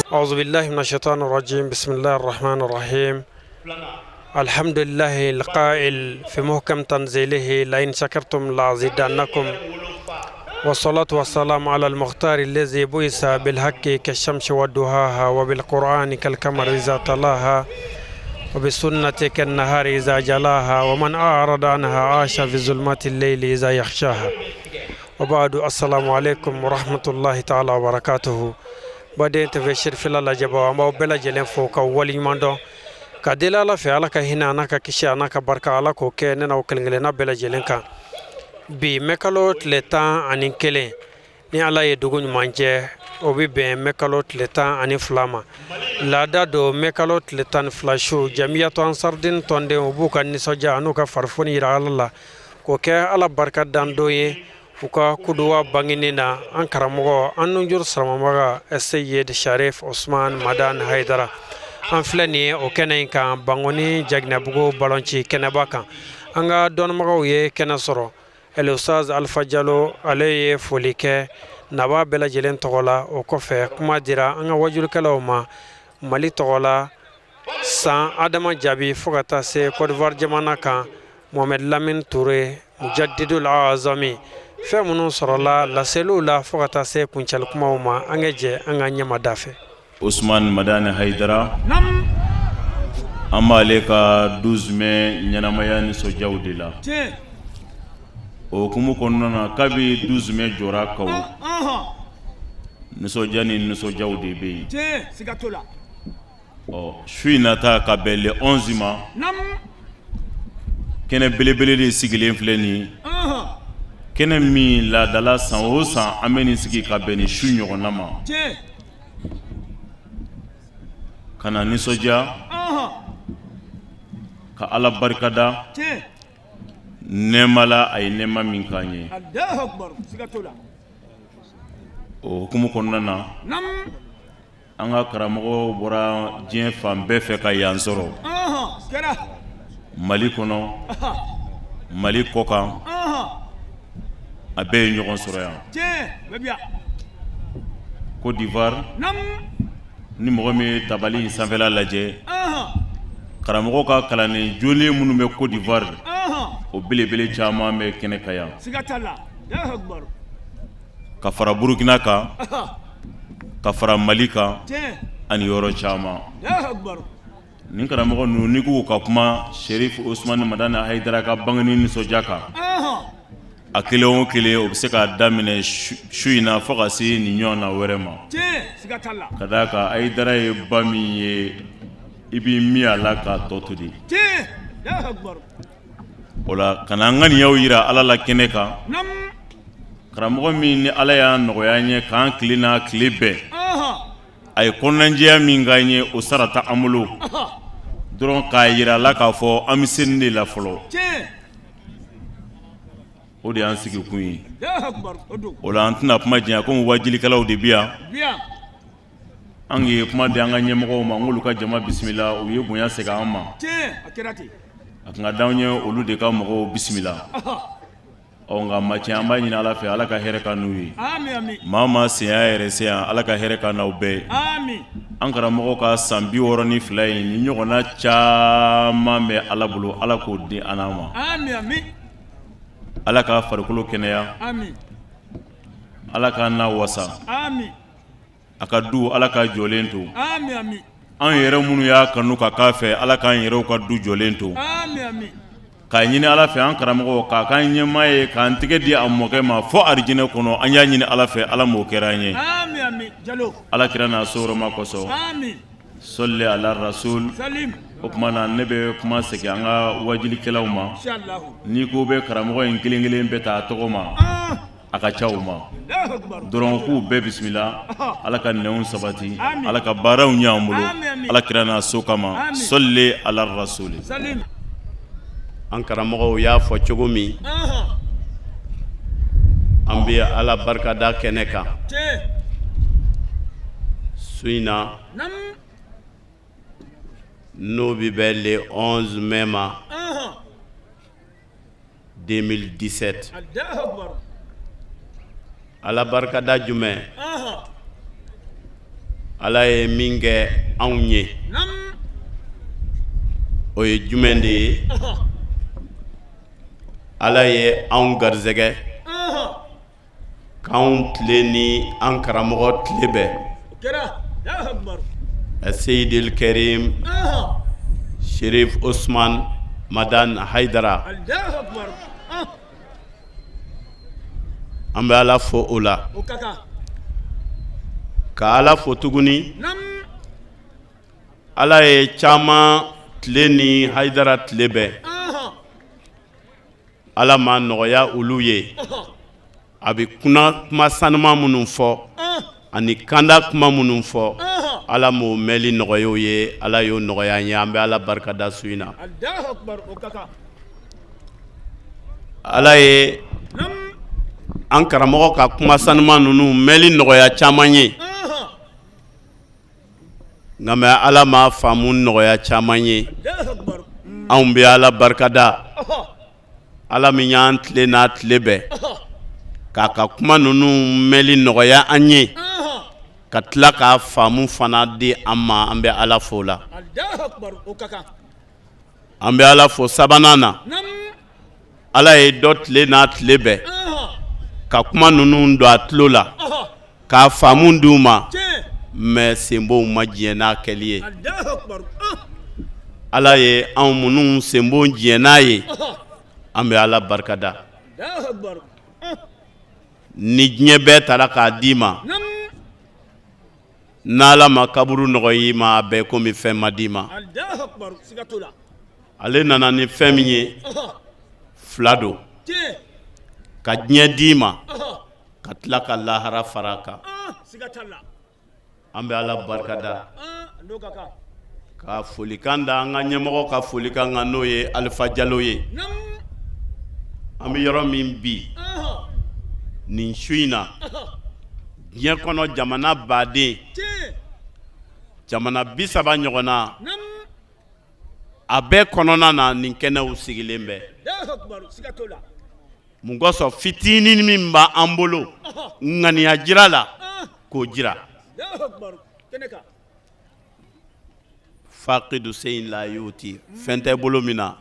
أعوذ بالله من الشيطان الرجيم، بسم الله الرحمن الرحيم. الحمد لله القائل في محكم تنزيله: لئن شكرتم لأزيدنكم. والصلاة والسلام على المختار الذي بعث بالحق كالشمس وضحاها، وبالقرآن كالقمر إذا تلاها، وبالسنة كالنهار إذا جلاها، ومن أعرض عنها عاش في ظلمات الليل إذا يغشاها. وبعد، السلام عليكم ورحمة الله تعالى وبركاته. Baden TV sirifila lajɛbaw, an b'aw bɛɛ lajɛlen fo ka waleɲuman dɔn ka deli Ala fɛ. Ala ka hinɛ a n'a ka kisi a n'a ka barika, Ala k'o kɛ ne n'aw kelen kelenna bɛɛ lajɛlen kan. Bi, mɛkalo tile 11, ni Ala ye dugu ɲuman jɛ, o bɛ bɛn mɛkalo tile 12 ma. Laada don, mɛkalo tile 12 su, Jamiyatu Ansardin tɔnden, u b'u ka nisɔndiya n'u ka farifoni yira Ala la, k'o kɛ Ala barika dan don ye u ka kuduwa bangeni na, an karamɔgɔ, an nujuru saramabaga, Seyid Sharif Osman Madan Haidara. An filɛ nin ye o kɛnɛ in kan, Bangoni Jaginɛbugu balonci kɛnɛba kan. An ka dɔnnibagaw ye kɛnɛ sɔrɔ. El Ustaz Alpha Jalo, ale ye foli kɛ naba bɛɛ lajɛlen tɔgɔ la. O kɔfɛ, kuma dira an ka wajulikɛlaw ma Mali tɔgɔ la, san Adama Jaabi, fo ka taa se Côte d'Ivoire jamana kan, Mohamed Lamine Touré, Mujadidul Azami. Fɛn minnu sɔrɔla laseliw la, fo ka taa se kuncɛli kumaw ma, an ka jɛ an ka ɲɛma da fɛ. Ousmane Madani Haidara, an b'ale ka 12 mai ɲɛnamaya nisɔndiyaw de la. O hukumu kɔnɔna na, kabi 12 mai jɔra Kawo, nisɔndiya ni nisɔndiyaw de bɛ yen. Ɔ, su in nata ka bɛn le 11 ma, kɛnɛ belebele de sigilen filɛ nin ye, kɛnɛ min laadala, san o san an bɛ nin sigi ka bɛn nin su ɲɔgɔnna ma, ka na nisɔndiya, ka Ala barikada nɛɛma la, a ye nɛɛma min k'an ye. O hukumu kɔnɔna na, an ka karamɔgɔw bɔra diɲɛ fan bɛɛ fɛ ka yan sɔrɔ, Mali kɔnɔ, Mali kɔkan, a bɛɛ ye ɲɔgɔn sɔrɔ yan. Côte d'Ivoire, ni mɔgɔ min ye tabali in sanfɛla lajɛ, karamɔgɔ ka kalanden jolen minnu bɛ Côte d'Ivoire, o belebele caman bɛ kɛnɛ kan yan, ka fara Burukina kan, ka fara Mali kan, ani yɔrɔ caman. Nin karamɔgɔ ninnu, n'i k'u ka kuma Sherif Ousmane Madani Haidara ka bangeni nisɔndiya kan, a kelen o kelen, o bɛ se k'a daminɛ su in na fo ka se nin ɲɔgɔn na wɛrɛ ma, ka d'a kan Haidara ye ba min ye, i b'i min a la k'a tɔ to de. O la, ka na an ŋaniyaw yira Ala la kɛnɛ kan, karamɔgɔ min ni Ala y'a nɔgɔya an ye k'an tile n'a tile bɛɛ, a ye kɔnɔnajɛya min k'an ye, o sara tɛ an bolo dɔrɔn k'a yira la k'a fɔ an bɛ se nin de la fɔlɔ. O de y'an sigi kun ye. O la, an tɛna kuma janya, komi wajilikɛlaw de bi yan. An ye kuma di an ka ɲɛmɔgɔw ma, n'olu ka jama bisimila, u ye bonya segin an ma. A tun ka d'anw ye olu de ka mɔgɔw bisimila. Ɔ, nka ma tiɲɛ, an b'a ɲini Ala fɛ, Ala ka hɛrɛ ka n'u ye. Maa maa sen y'a yɛrɛ se yan, Ala ka hɛrɛ ka n'aw bɛɛ ye. An karamɔgɔ ka san 62 in, ni ɲɔgɔnna caman bɛ Ala bolo, Ala k'o di an n'a ma. Ala ka farikolo kɛnɛya, Ala k'an n'a wasa, a ka du, Ala ka jɔlen to. An yɛrɛ minnu y'a kanu ka k'a fɛ, Ala k'an yɛrɛw ka du jɔlen to. K'a ɲini Ala fɛ, an karamɔgɔ k'a k'an ɲɛmaa ye, k'an tɛgɛ di a mɔkɛ ma fo arijinɛ kɔnɔ. An y'a ɲini Ala fɛ, Ala m'o kɛra an ye, Ala kira n'a sɔrɔma kosɔn. Sɔli ala rasul. O tuma na, ne bɛ kuma segin an ka wajilikɛlaw ma. N'i ko bɛ karamɔgɔ in kelen kelen bɛɛ ta a tɔgɔ ma, a ka ca u ma dɔrɔn. K'u bɛɛ bisimila, Ala ka nɛnw sabati, Ala ka baaraw ɲɛ an bolo, Ala kira n'a so kama. Sɔli ala rasul. An karamɔgɔw y'a fɔ cogo min, an bɛ Ala barikada kɛnɛ kan su in na, n'o bɛ bɛn le 11 mai ma 2017. Ala barikada jumɛn? Ala ye min kɛ anw ye, o ye jumɛn de ye? Ala ye anw garisɛgɛ k'anw tile ni an karamɔgɔ tile bɛn, Seyidil Karim Sherif Osman Madan Hayidara. An bɛ Ala fo o la, ka Ala fo tuguni. Ala ye caman tile ni Hayidara tile bɛn, Ala ma nɔgɔya olu ye. A bɛ kuma sanuma minnu fɔ ani kanda kuma minnu fɔ, Ala m'o mɛnli nɔgɔya u ye. Ala y'o nɔgɔya an ye. An bɛ Ala barikada su in na. Ala ye an karamɔgɔ ka kuma sanuma ninnu mɛnli nɔgɔya caman ye, nka mɛ Ala m'a faamu nɔgɔya caman ye. Anw bɛ Ala barikada, Ala min y'an tile n'a tile bɛn k'a ka kuma ninnu mɛnli nɔgɔya an ye, ka tila k'a faamu fana di an ma. An bɛ Ala fo la. An bɛ Ala fo sabanan na. Ala ye dɔ tile n'a tile bɛn ka kuma ninnu don a tulo la k'a faamu di u ma, mɛ senbonw ma diɲɛ n'a kɛli ye. Ala ye anw minnu senbon diɲɛ n'a ye, an bɛ Ala barikada. Ni diɲɛ bɛɛ tara k'a d'i ma, n'Ala ma kaburu nɔgɔya i ma, a bɛɛ komi fɛn ma d'i ma. Ale nana ni fɛn min ye, fila don: ka diɲɛ d'i ma, ka tila ka lahara fara a kan. An bɛ Ala barikada ka folikan da an ka ɲɛmɔgɔ ka folikan kan, n'o ye Alifa Jalo ye. An bɛ yɔrɔ min bi nin su in na, diɲɛ kɔnɔ jamana baden, jamana 30 ɲɔgɔnna, a bɛɛ kɔnɔna na, nin kɛnɛw sigilen bɛ. Mun kosɔn? Fitinin min b'an bolo ŋaniya jira la, k'o jira. Fakidu seyin la yuti, fɛn tɛ bolo min na,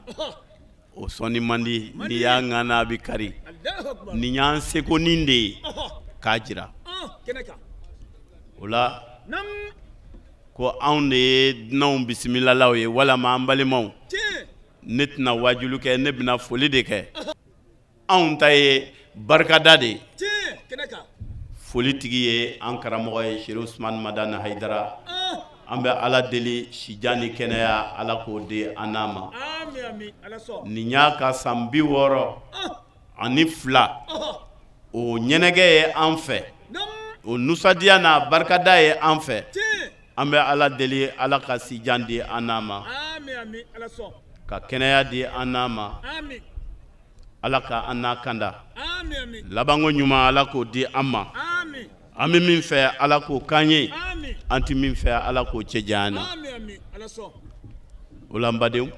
o sɔnni man di. N'i y'a ŋana, a bɛ kari. Nin y'an sekonin de ye k'a jira o la ko anw de ye dunanw bisimilalaw ye, walama an balimaw. Ne tɛna wajulu kɛ, ne bɛna foli de kɛ. Anw ta ye barikada de ye. Foli tigi ye an karamɔgɔ ye, Sherif Usman Madani Hayidara. An bɛ Ala deli, sijan ni kɛnɛya, Ala k'o di an n'a ma. Nin y'a ka san 62 o ɲɛnajɛ ye an fɛ, o nisɔndiya n'a barikada ye an fɛ. An bɛ Ala deli, Ala ka sijan di an n'a ma, ka kɛnɛya di an n'a ma. Ala ka an n'a kanda labanko ɲuman, Ala k'o di an ma. An bɛ min fɛ, Ala k'o k'an ye. An tɛ min fɛ, Ala k'o cɛ janya an na. O la, n badenw,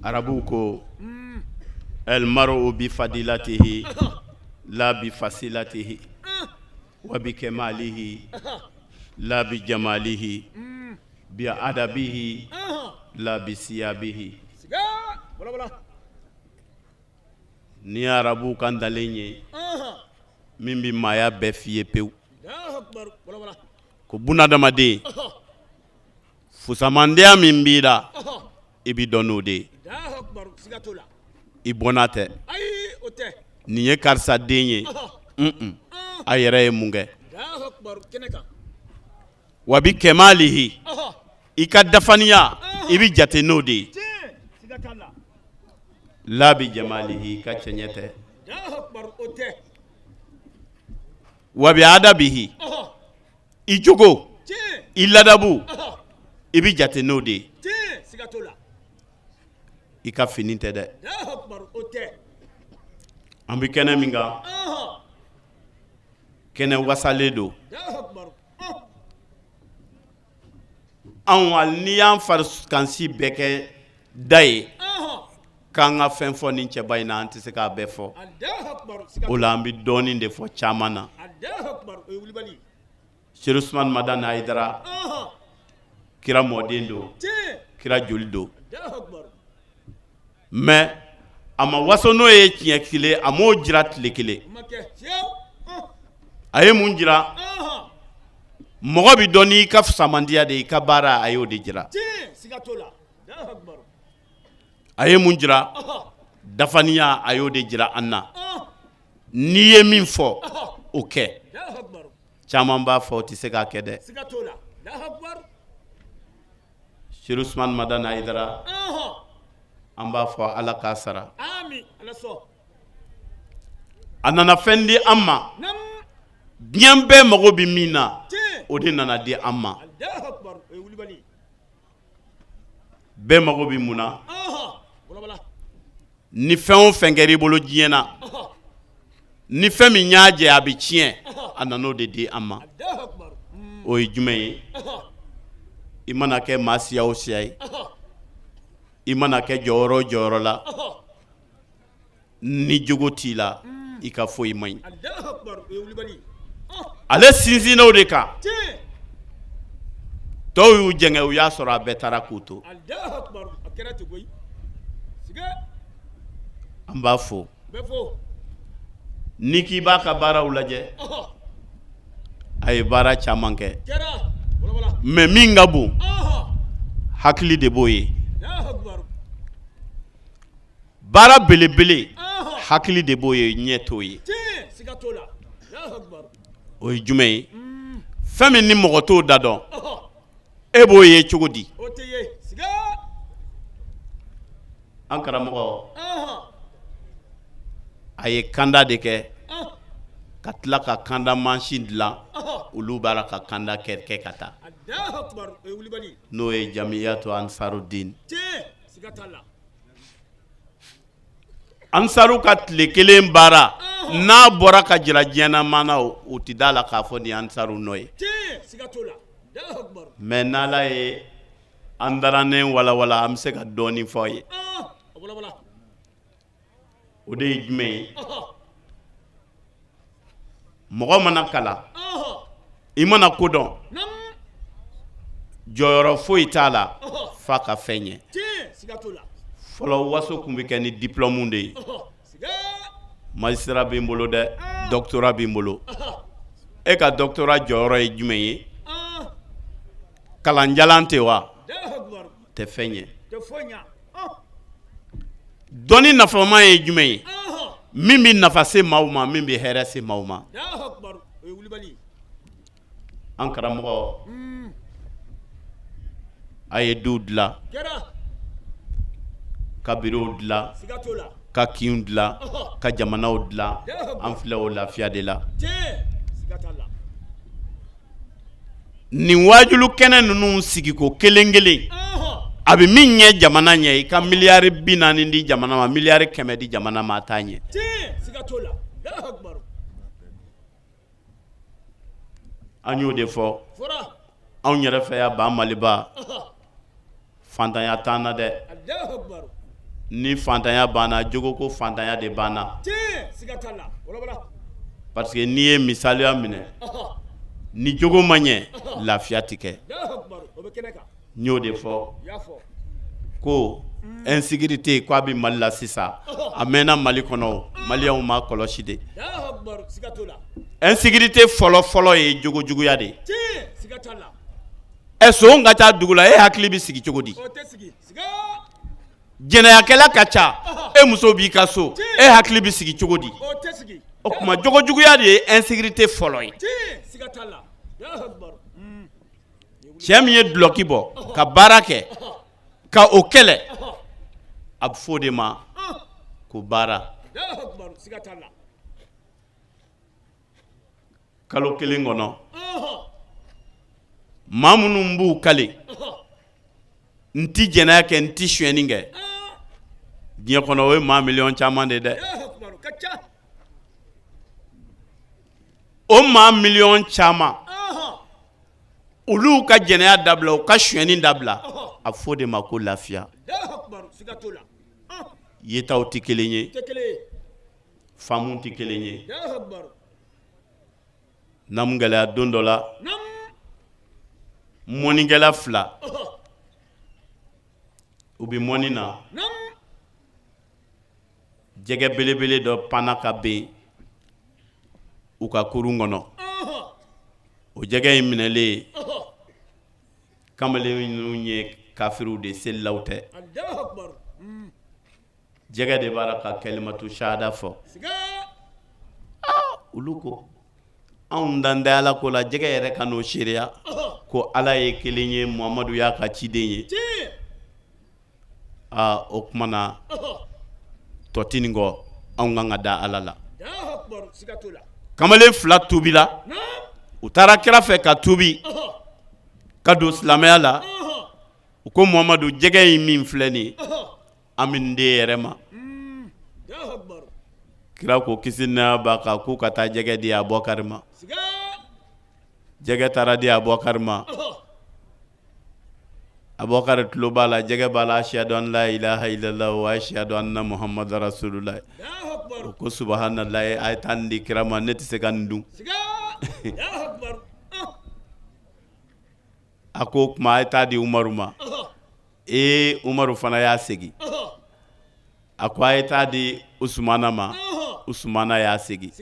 arabuw ko: el maru bi fadilatihi la bi fasilatihi wa bi kemalihi la bi jamalihi bi adabihi la bi siyabihi. Ni arabuw ka ntalen ye min bɛ maaya bɛɛ f'i ye pewu, ko bunadamaden, fusamandiya min b'i la, i bɛ dɔn n'o de ye, i bɔnna tɛ. Nin ye karisa den ye, a yɛrɛ ye mun kɛ? Wa bi kemalihi, i ka dafaniya, i bɛ jate n'o de ye, la bi jamalihi, i ka cɛɲɛ tɛ. Wa bi adabihi, i jogo, i ladabu, i bɛ jate n'o de ye, i ka fini tɛ dɛ. An bɛ kɛnɛ min kan, kɛnɛ wasalen don. Anw, hali n'i y'an fari kansi bɛɛ kɛ da ye k'an ka fɛn fɔ nin cɛba in na, an tɛ se k'a bɛɛ fɔ. O la, an bɛ dɔɔnin de fɔ caman na. Serifu Usumani Madani Hayidara kira mɔden don kira joli don mais a ma waso n'o ye tiɲɛ kelen a m'o jira tile kelen a ye mun jira mɔgɔ bɛ dɔn n'i ka fisamandiya de i ka baara a y'o de jira a ye mun jira dafaniya a y'o de jira an na n'i ye min fɔ o kɛ caman b'a fɔ o tɛ se k'a kɛ dɛ Serifu Usumani Madani Hayidara an b'a fɔ Ala k'a sara a nana fɛn di an ma diɲɛ bɛɛ mago bɛ min na o de nana di an ma bɛɛ mago bɛ mun na ni fɛn o fɛn kɛra i bolo diɲɛ na ni fɛn min y'a jɛ a bɛ tiɲɛ a nan'o de di an ma o ye jumɛn ye i mana kɛ maa siya o siya ye i mana kɛ jɔyɔrɔ o jɔyɔrɔ la ni jogo t'i la i ka foyi man ɲi ale sinsinna o de kan tɔw y'u jɛngɛ u y'a sɔrɔ a bɛɛ taara k'u to an b'a fo n'i k'i b'a ka baaraw lajɛ a ye baara caman kɛ mais min ka bon hakili de b'o ye baara belebele hakili de b'o ye ɲɛ t'o ye o ye jumɛn ye fɛn min ni mɔgɔ t'o da dɔn e b'o ye cogo di an karamɔgɔ a ye kanda de kɛ ka tila ka kanda mansin dilan olu b'a la ka kanda kɛ ka taa n'o ye jamiyatu ansarudin Ansaru ka tile kelen baara n'a bɔra ka jira diɲɛ maa na u tɛ da la k'a fɔ nin ansaru nɔ ye mais n'Ala ye an darannen walawala an bɛ se ka dɔɔnin fɔ ye o de ye jumɛn ye mɔgɔ mana kalan i mana ko dɔn jɔyɔrɔ foyi t'a la f'a ka fɛn ɲɛ fɔlɔ waso tun bɛ kɛ ni diplôme de ye magistrat bɛ n bolo dɛ doctorat bɛ n bolo e ka doctorat jɔyɔrɔ ye jumɛn ye kalanjalan tɛ wa tɛ fɛn ɲɛ dɔnni nafama ye jumɛn ye min bɛ nafa se maaw ma min bɛ hɛrɛ se maaw ma an karamɔgɔ a ye duw dilan ka birow dilan ka kinw dilan ka jamanaw dilan an filɛ o lafiya de la Nin waajulu kɛnɛ ninnu sigiko kelen kelen a bɛ min ɲɛ jamana ɲɛ i ka miliyari 40 di jamana ma miliyari 100 di jamana ma a t'a ɲɛ an y'o de fɔ anw yɛrɛ fɛ yan ba maliba fantanya t'an na dɛ ni fantanya banna jogoko fantanya de banna parce que n'i ye misaliya minɛ ni jogo ma ɲɛ lafiya tɛ kɛ n y'o de fɔ ko insécurité k'a bɛ mali la sisan a mɛnna mali kɔnɔ maliyɛnw ma kɔlɔsi de insécurité fɔlɔ fɔlɔ ye jogo juguya de ye ɛ son ka ca dugu la e hakili bɛ sigi cogo di jɛnɛyakɛla ka ca e muso b'i ka so e hakili bɛ sigi cogo di o tuma jogo juguya de ye insécurité fɔlɔ ye cɛ min ye dulɔki bɔ ka baara kɛ ka o kɛlɛ a bɛ fɔ o de ma ko baara kalo kelen kɔnɔ maa minnu b'u kali n ti jɛnɛya kɛ n ti sonyɛni kɛ diɲɛ kɔnɔ o ye maa miliyɔn caman de dɛ o maa miliyɔn caman olu ka jɛnɛya dabila u ka sonyɛni dabila a fɔ de ma ko lafiya yetaw tɛ kelen ye faamu tɛ kelen ye n'an gɛlɛya don dɔ la Mɔnnikɛla fila u bɛ mɔni na, jɛgɛ belebele dɔ panna ka bin u ka kurun kɔnɔ. O jɛgɛ in minɛlen, kamalen ninnu ye kafiriw de, selilaw tɛ. Jɛgɛ de b'a la ka kalimatu shahada fɔ. Olu ko anw dan tɛ Ala ko la, jɛgɛ yɛrɛ ka n'o seereya ko Ala ye kelen ye, Muhamadu y'a ka ciden ye. Aa, o tuma na tɔ tɛ nin kɔ, anw kan ka da Ala la. Kamalen fila tubila, u taara kira fɛ ka tubi ka don silamɛya la. U ko Muhamadu, jɛgɛ in min filɛ nin ye, an bɛ nin d'e yɛrɛ ma. Kira ko kisi nɛɛma b'a kan k'u ka taa jɛgɛ di Abubakari ma. Jɛgɛ taara di Abubakari ma. Abubakari tulo b'a la, jɛgɛ b'a la ashadu an la ilaha illallah wa ashadu anna muhammadu rasulullah. O ko subahanallahi, a ye taa nin di kira ma, ne tɛ se ka nin dun. A ko o tuma a ye taa di Umaru ma. Ee, Umaru fana y'a segin. A ko a ye taa di Usumana ma. Usumana y'a segin.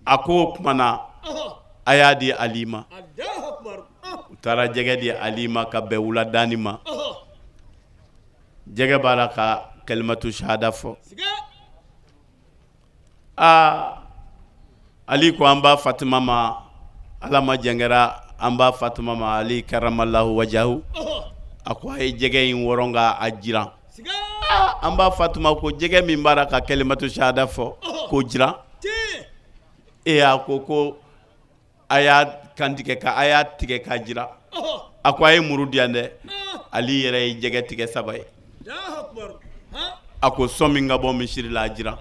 A ko o tuma na a y'a di Ali ma. U taara jɛgɛ di Ali ma ka bɛn wuladaani ma. Jɛgɛ b'a la ka kalimatu shahada fɔ. Aa, Ali ko an ba Fatima ma, Ala ma jɛn kɛra an ba Fatima ma, Ali karamallahu wajahu. A ko a ye jɛgɛ in wɔrɔn ka a jiran. An ba Fatima ko jɛgɛ min b'a la ka kalimatu shahada fɔ k'o jiran. E, a ko ko a y'a kantigɛ ka a y'a tigɛ k'a jiran. A ko a ye muru di yan dɛ. Ali yɛrɛ ye jɛgɛ tigɛ saba ye. A ko sɔn min ka bɔ misiri la, a jiran.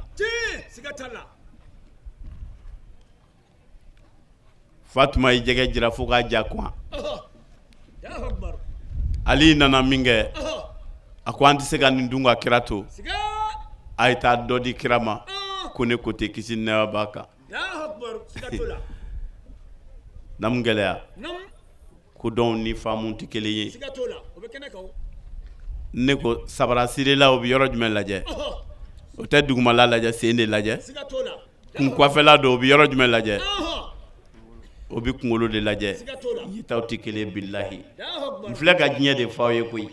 Fatuma ye jɛgɛ jiran fo k'a ja kuwa. Ali nana min kɛ, a ko an tɛ se ka nin dun ka kira to, a ye taa dɔ di kira ma. Ko ne ko tɛ, kisi nɛɛma b'a kan. Namu gɛlɛya kodɔn ni faamu tɛ kelen ye. Ne ko sabara sirila, o bɛ yɔrɔ jumɛn lajɛ? O tɛ dugumala lajɛ, sen de lajɛ. Kun kɔfɛla don, o bɛ yɔrɔ jumɛn lajɛ? O bɛ kunkolo de lajɛ. Yetaw tɛ kelen, bilahi. N filɛ ka diɲɛ de fɔ aw ye koyi.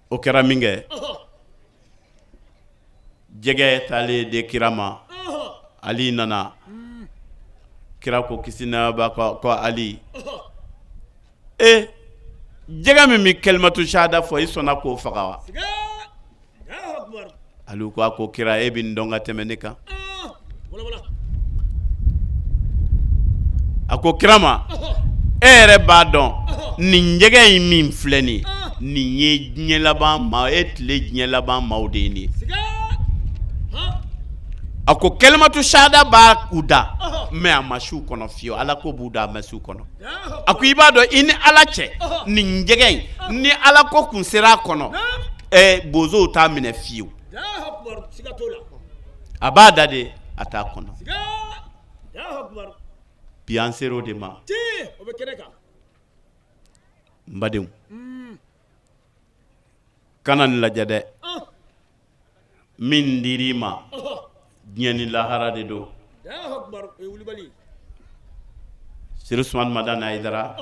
O kɛra min kɛ, jɛgɛ taalen di kira ma, Ali nana. Kira ko kisi nɛɛma b'a kan ko Ali, e jɛgɛ min bɛ kalimatu shahada fɔ, i sɔnna k'o faga wa? Ali ko a ko kira, e bɛ n dɔn ka tɛmɛ ne kan. A ko kira ma, e yɛrɛ b'a dɔn nin jɛgɛ in min filɛ nin ye, nin ye diɲɛ laban maa e tile diɲɛ laban maaw de ye nin ye. A ko kalimatu shahada b'a u da, mais a ma s'u kɔnɔ fiyewu. Ala ko b'u da, a ma s'u kɔnɔ. A ko i b'a dɔn i ni Ala cɛ, nin jɛgɛ in, ni Ala ko kun sera a kɔnɔ, ɛ bozow t'a minɛ fiyewu. A b'a da de, a t'a kɔnɔ. Bi an ser'o de ma, n badenw. Kana nin lajɛ dɛ, min dir'i ma diɲɛ ni lahara de don. Seri Usumani Madani Hayidara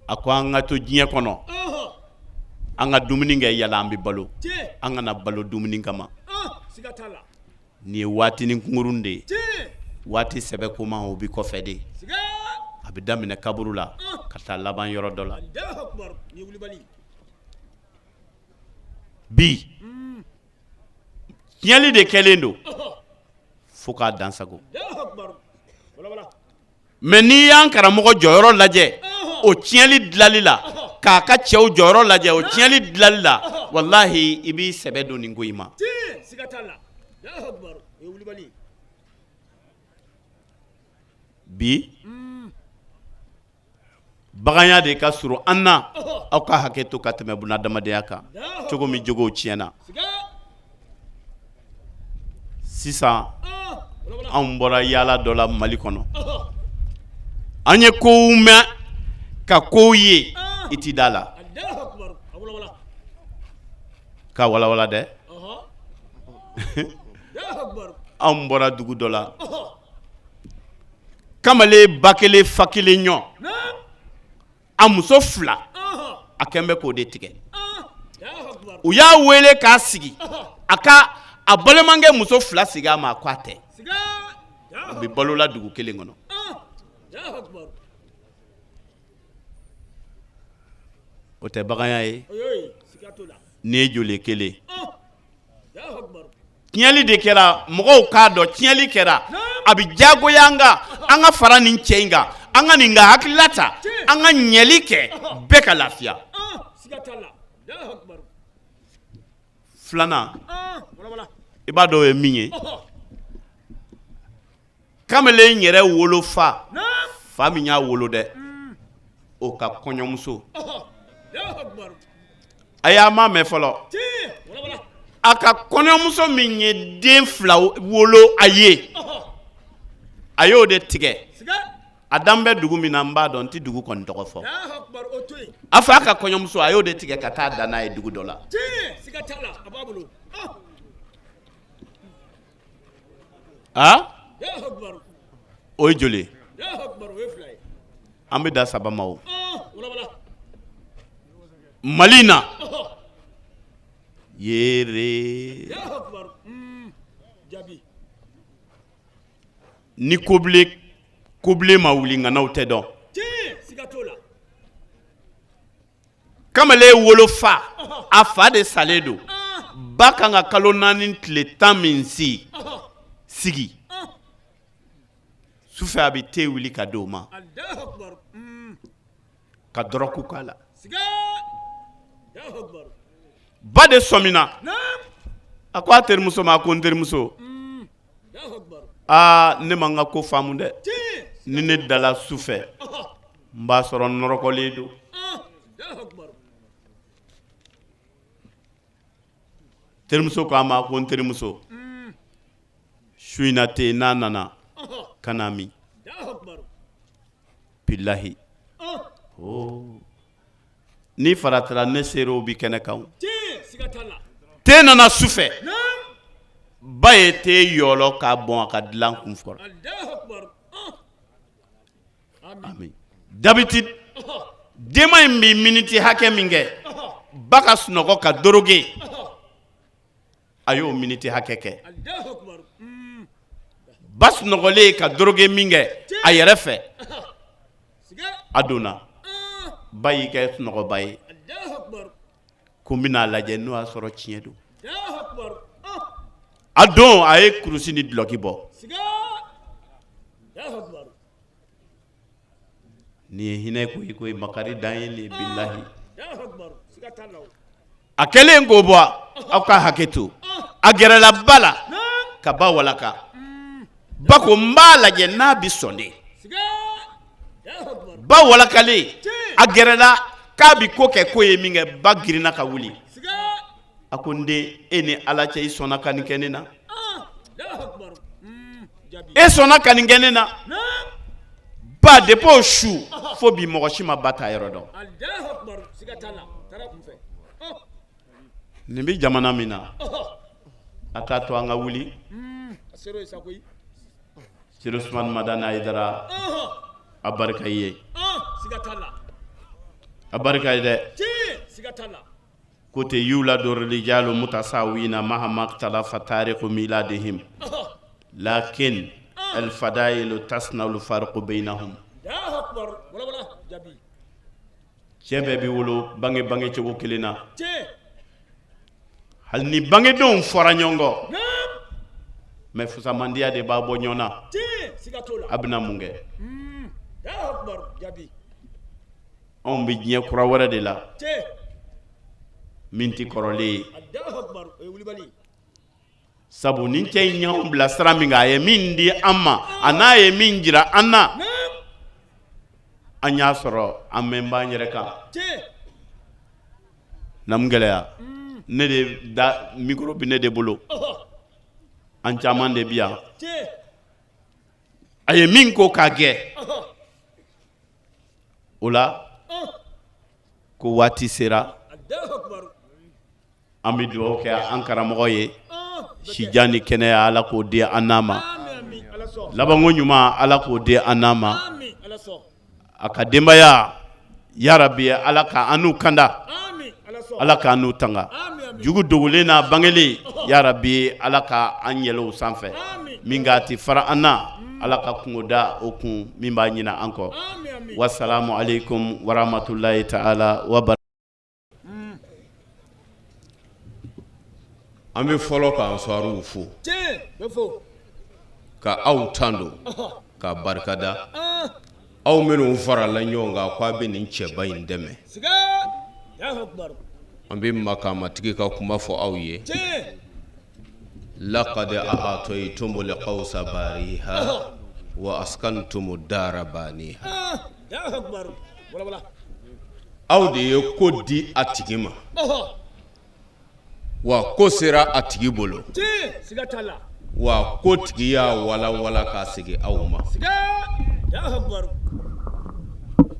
a ko an ka to diɲɛ kɔnɔ, an ka dumuni kɛ yala an bɛ balo, an kana balo dumuni kama. Nin ye waatinin kunkurun de ye, waati sɛbɛ koma o bɛ kɔfɛ de. A bɛ daminɛ kaburu la ka taa laban yɔrɔ dɔ la. Bi tiɲɛli de kɛlen don fo k'a dansago. Mais n'i y'an karamɔgɔ jɔyɔrɔ lajɛ o tiɲɛli dilali la, k'a ka cɛw jɔyɔrɔ lajɛ o tiɲɛli dilali la, walahi i b'i sɛbɛ don nin ko in ma. Bi baganya de ka surun an na, aw ka hakɛ to, ka tɛmɛ bunadamadenya kan. Cogo min jogow tiɲɛna. Sisan anw bɔra yaala dɔ la Mali kɔnɔ, an ye kow mɛn ka kow ye, i ti da la ka walawala dɛ. Anw bɔra dugu dɔ la, kamalen ba kelen fa kelen ɲɔ, a muso fila, a kɛn bɛ k'o de tigɛ. U y'a wele k'a sigi, a ka a balimakɛ muso fila sigi a ma, a ko a tɛ. U bɛ balola dugu kelen kɔnɔ. O tɛ baganya ye? Nin ye joli kelen? Tiɲɛli de kɛra, mɔgɔw k'a dɔn tiɲɛli kɛra. A bɛ jagoya an kan, an ka fara nin cɛ in kan, an ka nin ka hakilila ta, an ka ɲɛli kɛ, bɛɛ ka lafiya. Filanan, i b'a dɔn o ye min ye? Kamalen yɛrɛ wolofa, fa min y'a wolo dɛ, o ka kɔɲɔmuso, a y'a ma mɛn fɔlɔ, a ka kɔɲɔmuso min ye den fila wolo a ye, a y'o de tigɛ. A dan bɛ dugu min na, n b'a dɔn, n tɛ dugu kɔni tɔgɔ fɔ. A fa ka kɔɲɔmuso, a y'o de tigɛ ka taa dan n'a ye dugu dɔ la. A o ye joli? An bɛ da saba ma o Mali na yere. Ni kobilen ma wuli, ŋanaw tɛ dɔn. Kamalen wolofa, a fa de salen don. Ba kan ka kalo 4 tile 10 min si sigi, sufɛ a bɛ te wuli ka di o ma, ka dɔrɔgu k'a la. Ba de sɔmina, a ko a terimuso ma, a ko n terimuso, aa, ne ma n ka ko faamu dɛ. Ni ne dala su fɛ, n b'a sɔrɔ n nɔrɔkɔlen don. Terimuso ko a ma ko n terimuso, su in na te, n'a nana ka n'a min. Bilahi, n'i faratira, ne seerew bi kɛnɛ kan. Te nana su fɛ, ba ye te yɔlɔ k'a bɔn a ka dilan kun kɔrɔ. D'habitude, denman in bɛ miniti hakɛ min kɛ ba ka sunɔgɔ ka doroge, a y'o miniti hakɛ kɛ. Ba sunɔgɔlen ka doroge min kɛ a yɛrɛ fɛ, a donna, ba y'i kɛ sunɔgɔba ye, ko n bɛn'a lajɛ n'o y'a sɔrɔ tiɲɛ don. A don, a ye kurusi ni dulɔki bɔ. Nin ye hinɛ ko ye koyi, makari dan ye nin, bilahi. A kɛlen k'o bɔ, aw ka hakɛ to, a gɛrɛla ba la ka ba walaka. Ba ko n b'a lajɛ n'a bɛ sɔn de. Ba walakalen, a gɛrɛla k'a bɛ ko kɛ ko ye min kɛ, ba girinna ka wuli. A ko n den, e ni Ala cɛ, i sɔnna ka nin kɛ ne na? E sɔnna ka nin kɛ ne na? Ba, depuis o su fo bi, mɔgɔ si ma ba ta yɔrɔ dɔn. Nin bɛ jamana min na, a t'a to an ka wuli. Seri Usumani Madani Hayidara, a barika i ye, a barika ye dɛ. Ko tɛ yuladu rijalu mutasawina mahama ikhtalafa tariku miladihim lakin alfadailu tasna'ul farqu bainahum. Cɛ bɛɛ bɛ wolo bange bange cogo kelen na, hali ni bangedenw fɔra ɲɔgɔn kɔ, mais fusamandiya de b'a bɔ ɲɔgɔn na. A bɛna mun kɛ? Anw bɛ diɲɛ kura wɛrɛ de la min tɛ kɔrɔlen ye, sabu nin cɛ in y'anw bila sira min kan, a ye min di an ma, a n'a ye min jira an na, an y'a sɔrɔ an mɛn b'an yɛrɛ kan. Namu gɛlɛya, ne de da micro bɛ ne de bolo. An caman de bi yan. A ye min ko k'a kɛ o la, ko waati sera, an bɛ dugawu kɛ an karamɔgɔ ye, sijan ni kɛnɛya, Ala k'o di an n'a ma, labanko ɲuman, Ala k'o di an n'a ma, a ka denbaya, yarabi Ala ka an n'u kanda, Ala k'an n'u tanga jugu dogolen n'a bangelen, yarabi Ala ka an yɛlɛ o sanfɛ, min k'a tɛ fara an na, Ala ka kungo da o kun min b'a ɲina an kɔ. Wasalamu aleykum warahmatulahi taala wa. An bɛ fɔlɔ ka ansariw fo, ka aw tando, ka barikada, aw minnu farala ɲɔgɔn kan ko a bɛ nin cɛba in dɛmɛ. An bɛ makamatigi ka kuma fɔ aw ye: lakad a'taytumul kawsa bariha wa askantumu dara baniha. Aw de ye ko di a tigi ma, wa ko sera a tigi bolo, wa ko tigi y'a walawala k'a segin aw ma.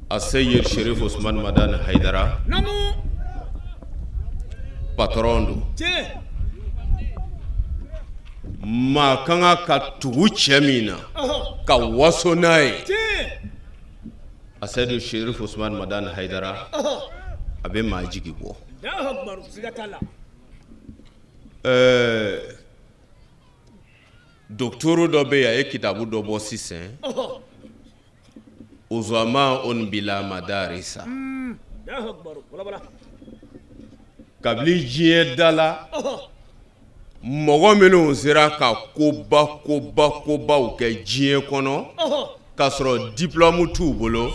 A Seyid Sherif Usman Madani Hayidara patron don. Maa ka kan ka tugu cɛ min na ka waso n'a ye, a Seyidu Sherif Usman Madani Hayidara, a bɛ maa jigi bɔ. Ɛɛ, docteur dɔ bɛ yen, a ye kitabu dɔ bɔ sisan, Uzama on bila madarisa. Kabini diɲɛ da la, mɔgɔ minnu sera ka koba koba kobaw kɛ diɲɛ kɔnɔ k'a sɔrɔ diplôme t'u bolo,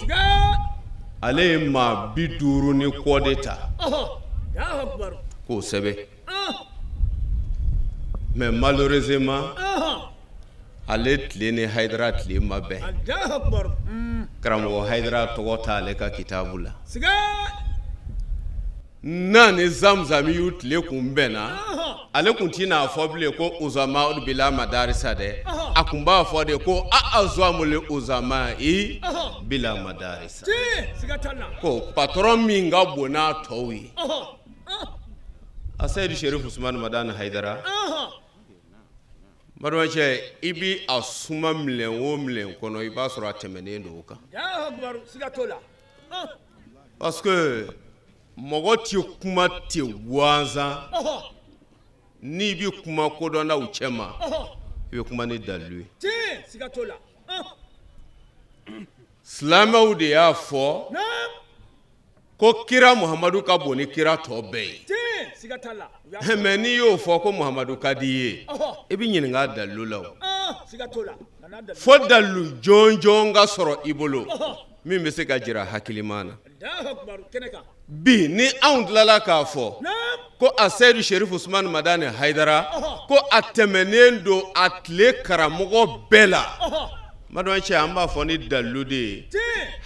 ale ye maa 50 ni kɔ de ta k'o sɛbɛn. Mais malheureusement, ale tile ni Hayidara tile ma bɛn. Karamɔgɔ Hayidara tɔgɔ t'ale ka kitabu la. N'a ni Zamzamiyu tile kun bɛnna, ale kun tɛna fɔ bilen ko uzama bila madarisa dɛ, a kun b'a fɔ de ko a'azamul uzama'i bila madarisa, ko patron min ka bon n'a tɔw ye. A Seyidu Sherif Usman Madani Hayidara, balimacɛ, i bɛ a suma minɛn o minɛn kɔnɔ, i b'a sɔrɔ a tɛmɛnen don o kan, parce que mɔgɔ tɛ kuma ten gansan. N'i bɛ kuma kodɔnnaw cɛma, i bɛ kuma ni dalilu ye. Silamɛw de y'a fɔ ko kira Muhamadu ka bon ni kira tɔ bɛɛ ye, mais n'i y'o fɔ ko Muhamadu ka di i ye, i bɛ ɲininka dalilu la. Fo dalilu jɔnjɔn ka sɔrɔ i bolo min bɛ se ka jira hakilima na. Bi ni anw tilala k'a fɔ ko a Seyidu Sherif Usman Madani Hayidara, ko a tɛmɛnen don a tile karamɔgɔ bɛɛ la, balimacɛ, an b'a fɔ ni dalilu de ye.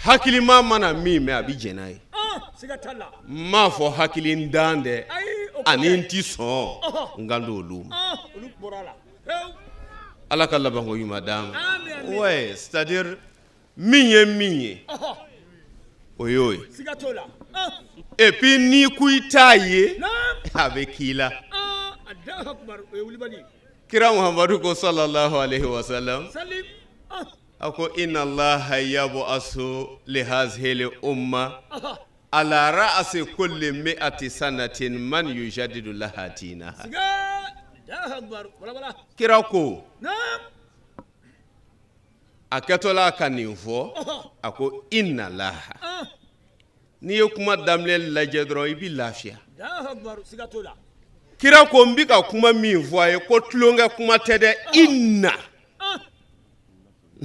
Hakilima mana min mɛn, a bɛ jɛn n'a ye. N m'a fɔ hakilintan dɛ, ani n tɛ sɔn n kan d'olu ma. Ala ka labanko ɲuman d'an ma. Ouais, c'est à dire min ye min ye, o y'o ye. Et puis n'i ko i t'a ye, a bɛ k'i la. Kira Muhamadu ko sallallahu alaihi wasallam, a ko inna Allaha yab'asu li hazihil umma ala ra'asi kulli mi'ati sanatin man yujaddidu laha dinaha. Kira ko a kɛtɔla ka nin fɔ, a ko inna laha. N'i ye kuma daminɛ lajɛ dɔrɔn, i bɛ lafiya. Kira ko n bɛ ka kuma min fɔ a ye, ko tulonkɛ kuma tɛ dɛ. Inna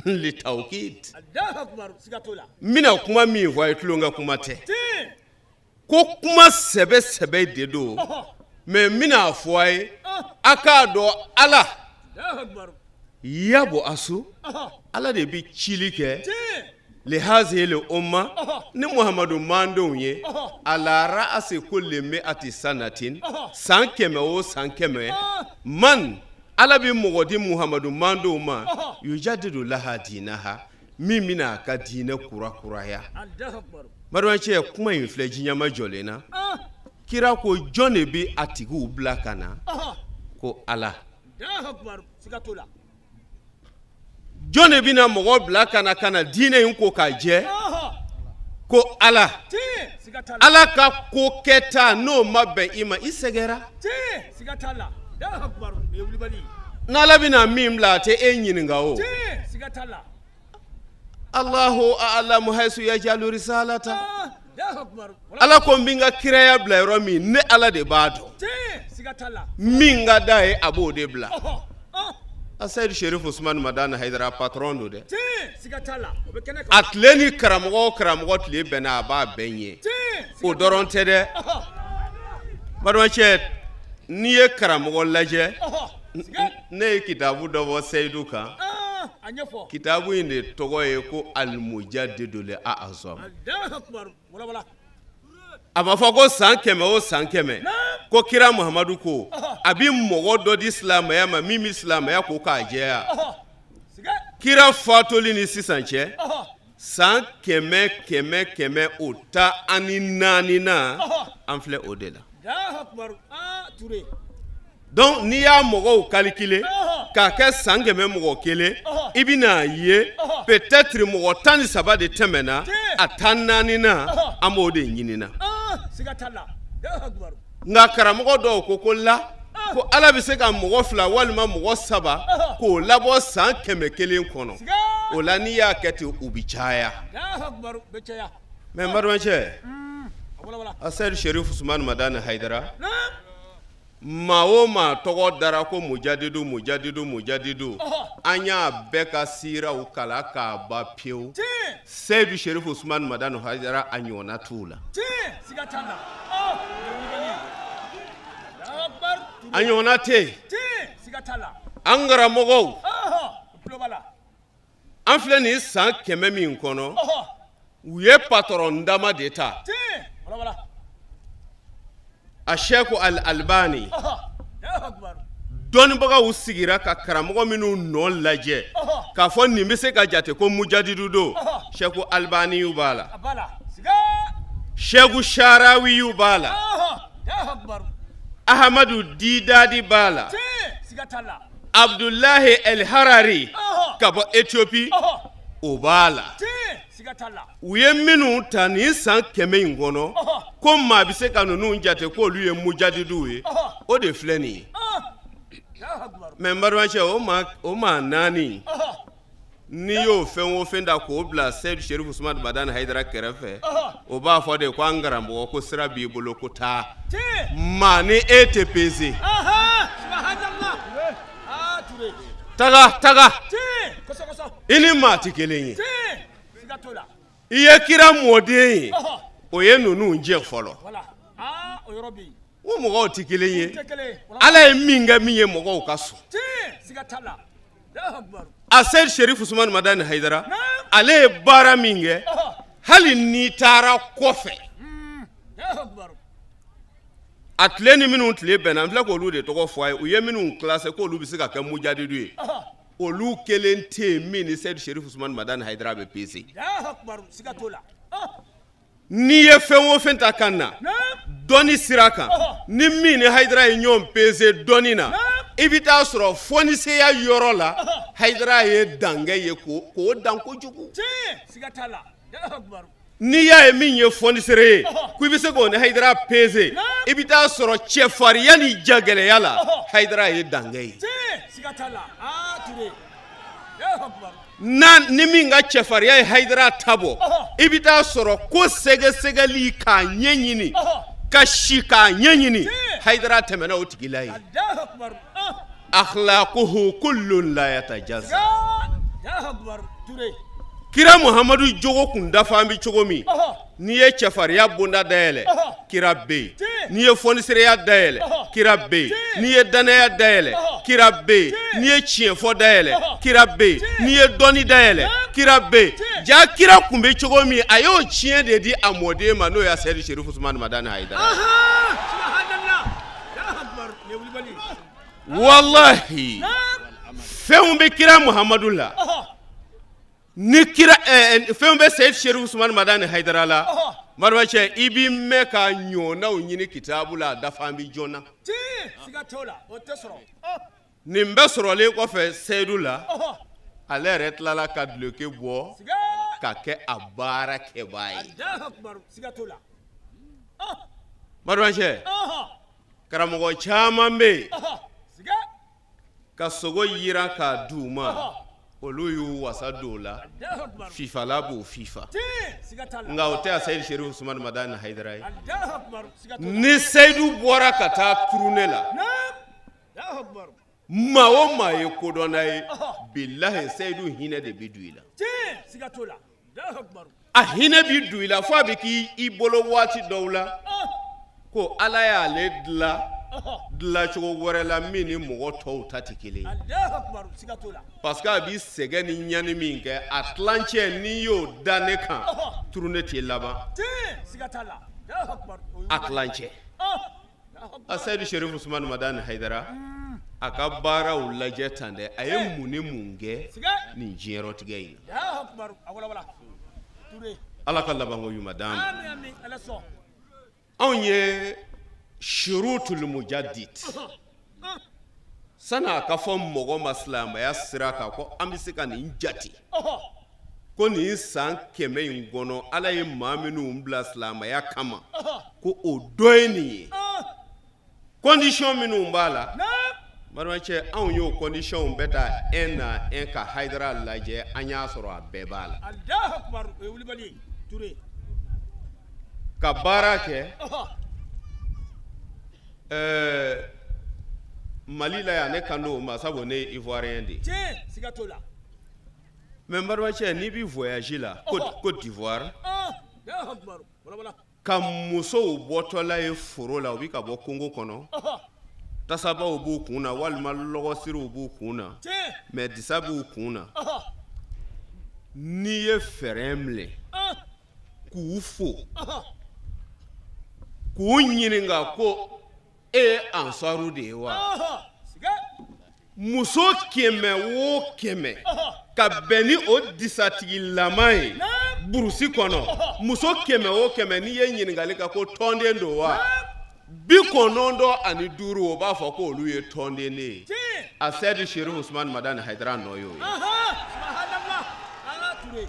litawkid, n bɛna kuma min fɔ a ye, tulonkɛ kuma tɛ, ko kuma sɛbɛ sɛbɛ de don, mais n bɛna a fɔ a ye, a k'a dɔn Ala yab'asu, Ala de bɛ cili kɛ lihazihil umma, ni Muhamadu mandenw ye, ala ra'asi kulli mi'ati sanatin, san 100 o san 100, man Ala bɛ mɔgɔ di Muhamadu mantɔnw ma, yujadidu laha dinaha, min bɛna a ka diinɛ kurakuraya. Balimacɛ, kuma in filɛ jiɲama jɔlen na. Kira ko jɔn de bɛ a tigiw bila ka na? Ko Ala. Jɔn de bɛna mɔgɔ bila ka na ka na diinɛ in ko k'a jɛ? Ko Ala. Ala ka ko kɛta n'o ma bɛn i ma, i sɛgɛra. N'Ala bɛna min bila, a tɛ e ɲininka o. Allahu a'lamu haysu yajalu risalata. Ala ko n bɛ n ka kiraya bila yɔrɔ min, ne Ala de b'a dɔn. Min ka d'a ye, a b'o de bila. Aseyidu Serifu Usumani Madani Hayidara patron don dɛ. A tile ni karamɔgɔ o karamɔgɔ tile bɛnna, a b'a bɛɛ ɲɛ. O dɔrɔn tɛ dɛ, balimacɛ, n'i ye karamɔgɔ lajɛ, ne ye kitabu dɔ bɔ Seyidu kan. Kitabu in de tɔgɔ ye ko alimujadidul a'azam. A b'a fɔ ko san 100 o san 100, ko kira Muhamadu ko a bɛ mɔgɔ dɔ di silamɛya ma min bɛ silamɛya ko k'a jɛya. Kira fatoli ni sisan cɛ, san 100 100 100 o 14 na, an filɛ o de la. Donc n'i y'a mɔgɔw calculer k'a kɛ san 100 mɔgɔ kelen, i bɛn'a ye peut-être mɔgɔ 13 de tɛmɛna a 14 na, an b'o de ɲinina. Nka karamɔgɔ dɔw ko ko la, ko Ala bɛ se ka mɔgɔ fila walima mɔgɔ saba k'o labɔ san 100 kɔnɔ. O la n'i y'a kɛ ten, u bɛ caya. Mais n balimacɛ, Aseyidu Serifu Usumani Madani Hayidara, maa o maa tɔgɔ dara ko mujadidu mujadidu mujadidu, an y'a bɛɛ ka siiraw kalan k'a ban pewu. Seyidu Serifu Usumani Madani Hayidara, a ɲɔgɔnna t'u la, a ɲɔgɔnna tɛ yen. An karamɔgɔw, an filɛ nin san 100 min kɔnɔ, u ye patɔrɔn dama de ta, a Sɛku al Albani. Dɔnnibagaw sigira ka karamɔgɔ minnu nɔ lajɛ k'a fɔ nin bɛ se ka jate ko mujadidu don, Sɛku Albaniyu b'a la, Sɛku Sarawiyu b'a la, Ahamadu Didadi b'a la, Abudulayi El Harari ka bɔ Ethiopie, o b'a la. U ye minnu ta nin san 100 in kɔnɔ ko maa bɛ se ka ninnu jate k'olu ye mujadiduw ye, o de filɛ nin ye. Mais n balimacɛ, o maa naani, n'i y'o fɛn o fɛn da k'o bila Seyidu Serifu Usumani Madani Hayidara kɛrɛfɛ, o b'a fɔ de ko an karamɔgɔ, ko sira b'i bolo, ko taa, maa ni e tɛ pese, taga taga, i ni maa tɛ kelen ye. I ye kira mɔden ye, o ye ninnu jɛ fɔlɔ. O mɔgɔw tɛ kelen ye. Ala ye min kɛ min ye, mɔgɔw ka sɔn. A Seyidu Serifu Usumani Madani Hayidara, ale ye baara min kɛ, hali n'i taara kɔfɛ, a tile ni minnu tile bɛnna, n filɛ k'olu de tɔgɔ fɔ a ye, u ye minnu classé k'olu bɛ se ka kɛ mujadidu ye, olu kelen tɛ yen min ni Seyidu Serifu Usumani Madani Hayidara bɛ pese. N'i ye fɛn o fɛn ta ka na dɔnni sira kan, ni min ni Hayidara ye ɲɔgɔn pese dɔnni na, i bɛ taa sɔrɔ fɔniseya yɔrɔ la, Hayidara ye dankɛ ye k'o dan kojugu. N'i y'a ye min ye fɔnisere ye ko i bɛ se k'o ni Hayidara pese, i bɛ taa sɔrɔ cɛfarinya ni jagɛlɛya la, Hayidara ye dankɛ ye. Ni min ka cɛfarinya ye Hayidara ta bɔ, i bɛ taa sɔrɔ ko sɛgɛsɛgɛli k'a ɲɛɲini, ka si k'a ɲɛɲini, Hayidara tɛmɛna o tigi la yen. Akhlaquhu kullun la yatajaza. Kira Muhamadu jogo kun dafa bɛ cogo min, n'i ye cɛfarinya bonda dayɛlɛ, kira bɛ yen. N'i ye fɔnisereya dayɛlɛ, kira bɛ yen. N'i ye dannaya dayɛlɛ, kira bɛ yen. N'i ye tiɲɛfɔ dayɛlɛ, kira bɛ yen. N'i ye dɔnni dayɛlɛ, kira bɛ yen. Ja kira kun bɛ cogo min, a y'o tiɲɛ de di a mɔden ma, n'o ye Seyidu Serifu Usumani Madani Hayidara. Walahi, fɛnw bɛ kira Muhamadu la, ni kira fɛnw bɛ Seyid Serifu Usumani Madani Hayidara la, cɛ, i b'i mɛn ka ɲɔgɔnnaw ɲini kitabu la, a dafa bɛ joona. Nin bɛɛ sɔrɔlen kɔfɛ Seyidu la, ale yɛrɛ tilala ka duloki bɔ ka kɛ a baara kɛbaa ye. Cɛ, karamɔgɔ caman bɛ yen ka sogo yiran k'a di u ma, olu y'u wasa don o la, fifala b'o fifa, nka o tɛ a Seyid Serifu Usumani Madani Hayidara ye. Ni Seyidu bɔra ka taa tournée la, maa o maa ye kodɔnna ye, bilahi, Seyidu hinɛ de bɛ don i la. A hinɛ bɛ don i la fo a bɛ k'i bolo waati dɔw la ko Ala y'ale dilan dilancogo wɛrɛ la min ni mɔgɔ tɔw ta tɛ kelen ye, parce que a bɛ sɛgɛn ni ɲani min kɛ, a tilancɛ n'i y'o da ne kan, tournée tɛ laban a tilancɛ. A Seyidu Serifu Usumani Madani Hayidara, a ka baaraw lajɛ tan dɛ, a ye mun ni mun kɛ nin diɲɛtigɛ in na? Ala ka labanko ɲuman d'an ma. Anw ye surutul mujadid, sani a ka fɔ mɔgɔ ma silamɛya sira kan ko an bɛ se ka nin jate ko nin san 100 in kɔnɔ, Ala ye maa minnu bila silamɛya kama, ko o dɔ ye nin ye, condition minnu b'a la, balimacɛ, anw y'o condition bɛɛ ta un à un ka Hayidara lajɛ, an y'a sɔrɔ a bɛɛ b'a la ka baara kɛ. Ɛɛ, Mali la yan, ne kan d'o ma, sabu ne ye Ivoirien de ye. Mais n balimacɛ, n'i bɛ voyage la Côte d'Ivoire, ka musow bɔtɔla ye foro la, u bɛ ka bɔ kungo kɔnɔ, tasabaw b'u kun na walima lɔgɔsiriw b'u kun na, mais disa b'u kun na, n'i ye frein minɛ k'u fo k'u ɲininka ko e ye ansaru de ye wa, muso 100 o 100 ka bɛn ni o disatigilama ye burusi kɔnɔ, muso 100 o 100, n'i ye ɲininkali kɛ ko tɔnden don wa, 95, o b'a fɔ ko olu ye tɔnden de ye. A Seyidi Serifu Usumani Madani Hayidara nɔ y'o ye,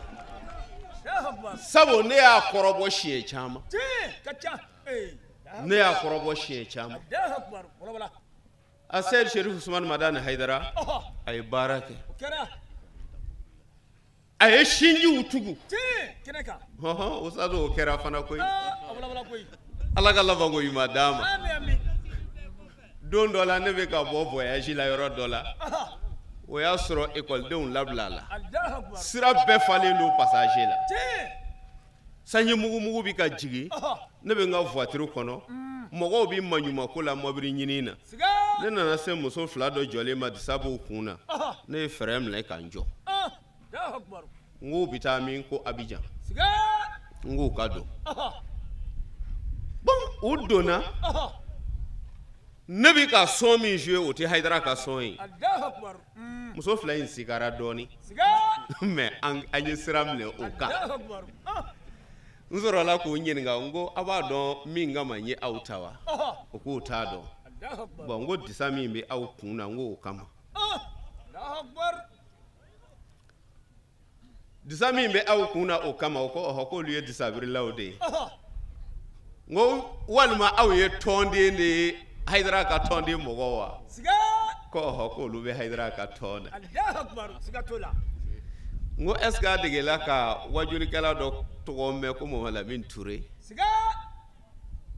sabu ne y'a kɔrɔbɔ siɲɛ caman, ne y'a kɔrɔbɔ siɲɛ caman. A Seyidi Serifu Usumani Madani Hayidara, a ye baara kɛ, a ye sinjiw tugu. O o kɛra fana koyi. Ala ka labanko ɲuman d'an ma. Don dɔ la, ne bɛ ka bɔ voyage la yɔrɔ dɔ la, o y'a sɔrɔ ekɔlidenw labila la, sira bɛɛ falen don passager la, sanji mugumugu bɛ ka jigin. Ne bɛ n ka voiture kɔnɔ, mɔgɔw bɛ maɲumako la mɔbili ɲini na. Ne nana se muso fila dɔ jɔlen ma, disa b'u kun na. Ne ye frein minɛ ka n jɔ. N k'u bɛ taa min? Ko Abijan. N k'u ka don. Bon, u donna. Ne bɛ ka son min jouer, o tɛ Hayidara ka son ye. Muso fila in sigara dɔɔnin, mais an ye sira minɛ o kan. N sɔrɔla k'u ɲininka, n ko a b'a dɔn min kama n ye aw ta wa? O k'u t'a dɔn. Bon, n ko disa min bɛ aw kun na, n ko o kama. Disa min bɛ aw kun na, o kama. O ko ɔhɔ, k'olu ye disabirilaw de ye. N ko walima aw ye tɔnden de ye, Hayidara ka tɔnden mɔgɔ wa? Ko ɔhɔ, k'olu bɛ Hayidara ka tɔn na. N ko est ce que a degela ka wajulikɛla dɔ tɔgɔ mɛn ko Mamadu Lamini Ture?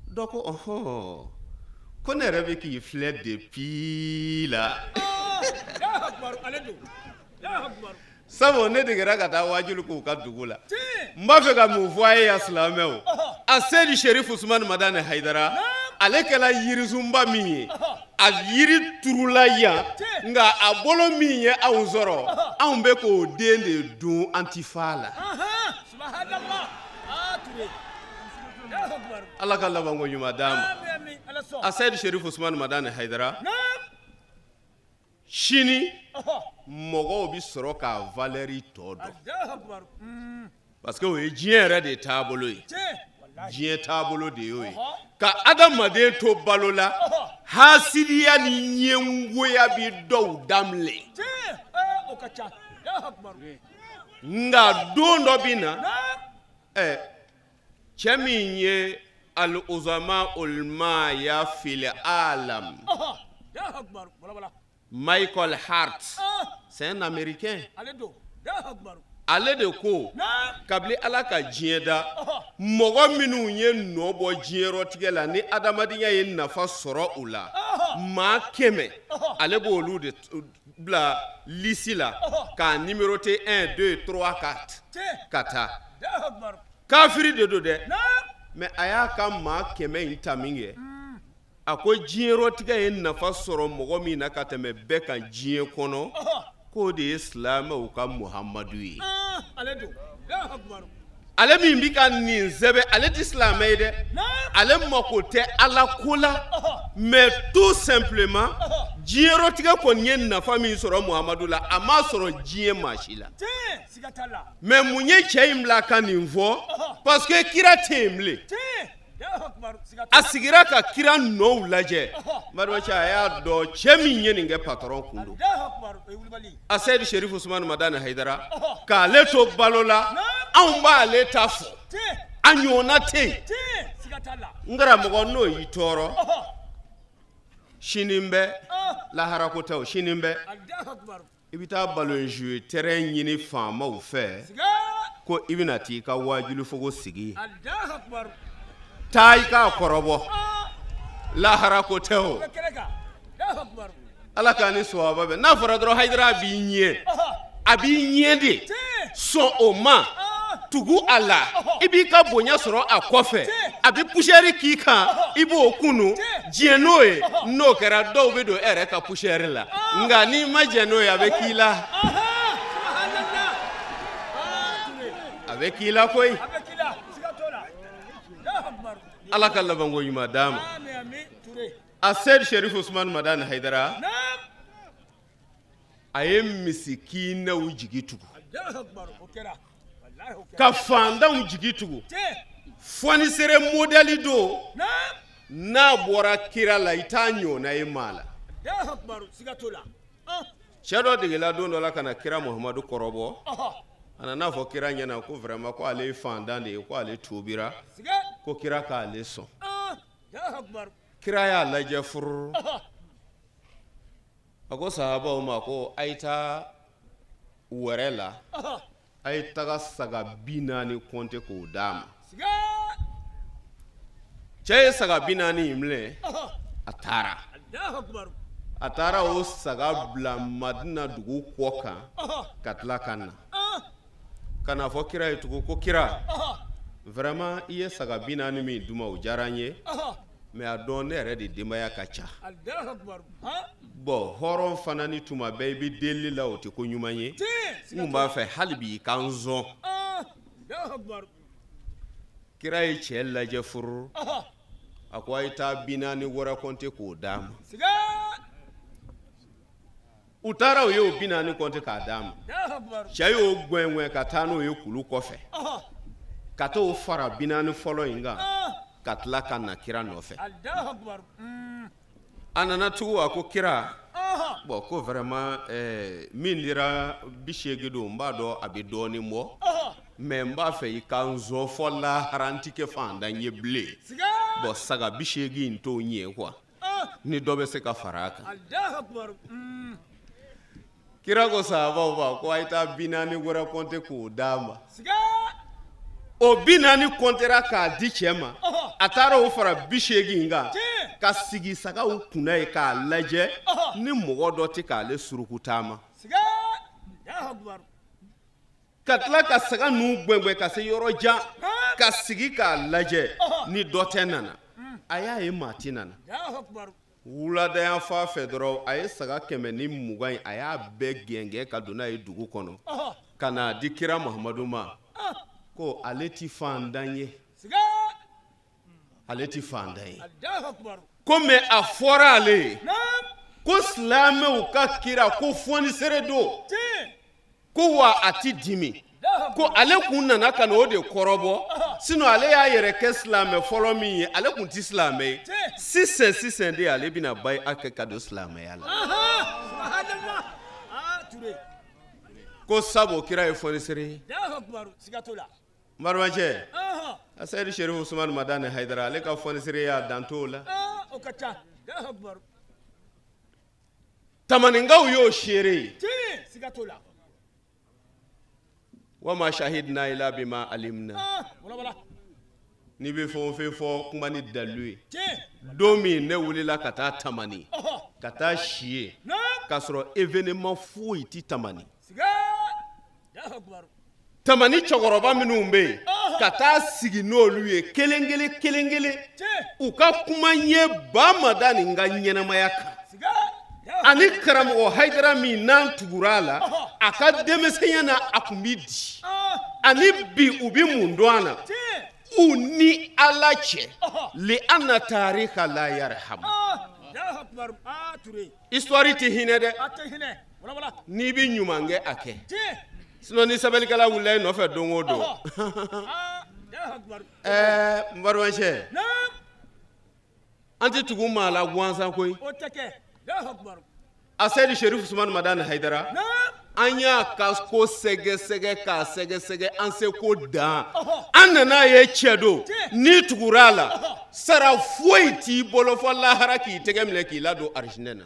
Dɔ ko ɔhɔn, ko ne yɛrɛ bɛ k'i filɛ depuis la, sabu ne degera ka taa wajuli k'u ka dugu la. N b'a fɛ ka mun fɔ a ye yan, silamɛw? A Seyidi Serifu Usumani Madani Hayidara, ale kɛla yirisunba min ye, a yiri turula yan, nka a bolo min ye anw sɔrɔ, anw bɛ k'o den de dun, an ti fa la. Ala ka labanko ɲuman d'an ma. A Seyidi Serifu Usumani Madani Hayidara. Sini mɔgɔw bɛ sɔrɔ k'a valeur tɔ dɔn, parce que o ye diɲɛ yɛrɛ de taabolo ye. Diɲɛ taabolo de y'o ye, ka adamaden to balo la, hasidiya ni ɲɛngoya bɛ dɔw daminɛ. Nka don dɔ bɛ na, ɛ cɛ min ye al-uzama ulmaya fil alam, Michael Hart, c'est un Américain, ale de ko kabini Ala ka diɲɛ da, mɔgɔ minnu ye nɔ bɔ diɲɛrɔtigɛ la ni adamadenya ye nafa sɔrɔ u la, maa 100, ale b'olu de bila lisi la k'a numéroter 1 2 3 4 ka taa. Kafiri de don dɛ, mais a y'a ka maa 100 in ta min kɛ, a ko diɲɛrɔtigɛ ye nafa sɔrɔ mɔgɔ min na ka tɛmɛ bɛɛ kan diɲɛ kɔnɔ, k'o de ye silamɛw ka Muhamadu ye. Ale min bɛ ka nin sɛbɛn, ale tɛ silamɛ ye dɛ, ale mako tɛ Ala ko la, mais tout simplement diɲɛrɔtigɛ kɔni ye nafa min sɔrɔ Muhamadu la, a m'a sɔrɔ diɲɛ maa si la. Mais mun ye cɛ in bila ka nin fɔ? Parce que kira tɛ yen bilen. A sigira ka kira nɔw lajɛ, cɛ, a y'a dɔn cɛ min ye nin kɛ, patron kun don. A Seyidi Serifu Usumani Madani Hayidara, k'ale to balo la, anw b'ale ta fɔ, a ɲɔgɔnna tɛ yen. N karamɔgɔ, n'o y'i tɔɔrɔ sini bɛɛ, lahara ko tɛ o, sini bɛɛ i bɛ taa ballon jouer terrain ɲini faamaw fɛ ko i bɛna t'i ka wajulifogo sigi, taa i k'a kɔrɔbɔ, lahara ko tɛ o. Ala k'a ni sawaba bɛn. N'a fɔra dɔrɔn Hayidara b'i ɲɛ, a b'i ɲɛ de, sɔn o ma, tugu a la, i b'i ka bonya sɔrɔ a kɔfɛ. A bɛ poussière k'i kan, i b'o kunu, diɲɛ n'o ye. N'o kɛra, dɔw bɛ don e yɛrɛ ka poussière la. Nka n'i ma jɛn n'o ye, a bɛ k'i la, a bɛ k'i la koyi. Ala ka labanko ɲuman d'an ma. A Seyidi Serifu Usumani Madani Hayidara, a ye misikinɛw jigi tugu, ka fantanw jigi tugu. Fɔnisere modɛli don, n'a bɔra kira la, i t'a ɲɔgɔnna ye maa la. Cɛ dɔ degela don dɔ la ka na kira Muhamadu kɔrɔbɔ. A nana fɔ kira ɲɛna ko vraiment, ko ale ye fantan de ye, ko ale tubira, ko kira k'ale sɔn. Kira y'a lajɛ furu, a ko sahabaw ma ko a ye taa wɛrɛ la, a ye taga saga 40 kɔnte k'o d'a ma. Cɛ ye saga 40 in minɛ, a taara, a taara o saga bila Madina dugu kɔ kan, ka tila ka na ka n'a fɔ kira ye tugun ko kira, vraiment, i ye saga 40 min d'u ma, o diyara n ye, mais a dɔn ne yɛrɛ de denbaya ka ca. Bon, hɔrɔn fana ni tuma bɛɛ i bɛ deli la, o tɛ ko ɲuman ye. N tun b'a fɛ hali bi i ka n sɔn. Kira ye cɛ lajɛ furu, a ko a ye taa 40 wɛrɛ kɔnte k'o d'a ma. U taara, u y'o 40 kɔnte k'a d'a ma. Cɛ y'o gɛngɛn ka taa n'o ye kulu kɔfɛ, ka t'o fara 40 fɔlɔ in kan, ka tila ka na kira nɔfɛ. A nana tugun, a ko kira, bon, ko vraiment min dira 80 don, n b'a dɔn a bɛ dɔɔnin bɔ, mais n b'a fɛ i ka n sɔn fɔ lahara, n tɛ kɛ faantan ye bilen. Bon, saga 80 in t'o ɲɛ quoi, ni dɔ bɛ se ka fara a kan. Kira ko sahabaw ma ko a ye taa 40 wɛrɛ kɔnte k'o d'a ma. O 40 kɔntera k'a di cɛ ma. A taara o fara 80 kan, ka sigi sagaw kunna yen k'a lajɛ ni mɔgɔ dɔ tɛ k'ale suruku taama, ka tila ka saga ninnu gɛngɛn ka se yɔrɔ jan, ka sigi k'a lajɛ ni dɔ tɛ nana. A y'a ye maa tɛ nana. Wuladayanfan fɛ dɔrɔn, a ye saga 120 in, a y'a bɛɛ gɛngɛn ka don n'a ye dugu kɔnɔ, ka n'a di kira Muhamadu ma, ko ale tɛ faantan ye, ale tɛ faantan ye ko, mais a fɔra ale ye. Ko silamɛw ka kira ko fɔnisere don, ko wa a ti dimi, ko ale kun nana ka na o de kɔrɔbɔ, sinon ale y'a yɛrɛ kɛ silamɛ fɔlɔ min ye, ale kun ti silamɛ ye. Sisan sisan de ale bɛna bayi'a kɛ ka don silamɛya la, ko sabu kira ye fɔnisere ye. N balimacɛ, Aseyidi Serifu Usumani Madani Hayidara, ale ka fɔnisereya dan t'o la. Tamaninkaw y'o seere ye. Wama shahidina ila bima alimna. N'i bɛ fɛn o fɛn fɔ, kuma ni dalilu ye. Don min ne wulila ka taa Tamani, ka taa si yen, k'a sɔrɔ événement foyi tɛ Tamani. Tamani cɛkɔrɔba minnu bɛ yen, ka taa sigi n'olu ye kelen kelen kelen kelen, u ka kuma n ye Ba Madani ka ɲɛnamaya kan, ani karamɔgɔ Hayidara min n'an tugura a la, a ka denmisɛnya na a tun bɛ di, ani bi u bɛ mun dɔn a na, u ni Ala cɛ, li anna tarika la yarhamu. Histoire tɛ hinɛ dɛ. N'i bɛ ɲuman kɛ, a kɛ, sinon ni sɛbɛnnikɛla wulila i nɔfɛ don o don, ɛɛ n balimacɛ, an tɛ tugu maa la gansan koyi. Aseyidi Serifu Usumani Madani Hayidara, an y'a ka ko sɛgɛsɛgɛ k'a sɛgɛsɛgɛ an seko dan, an nana ye cɛ don, n'i tugura a la, sara foyi t'i bolo fɔ lahara k'i tɛgɛ minɛ k'i ladon arijinɛ na.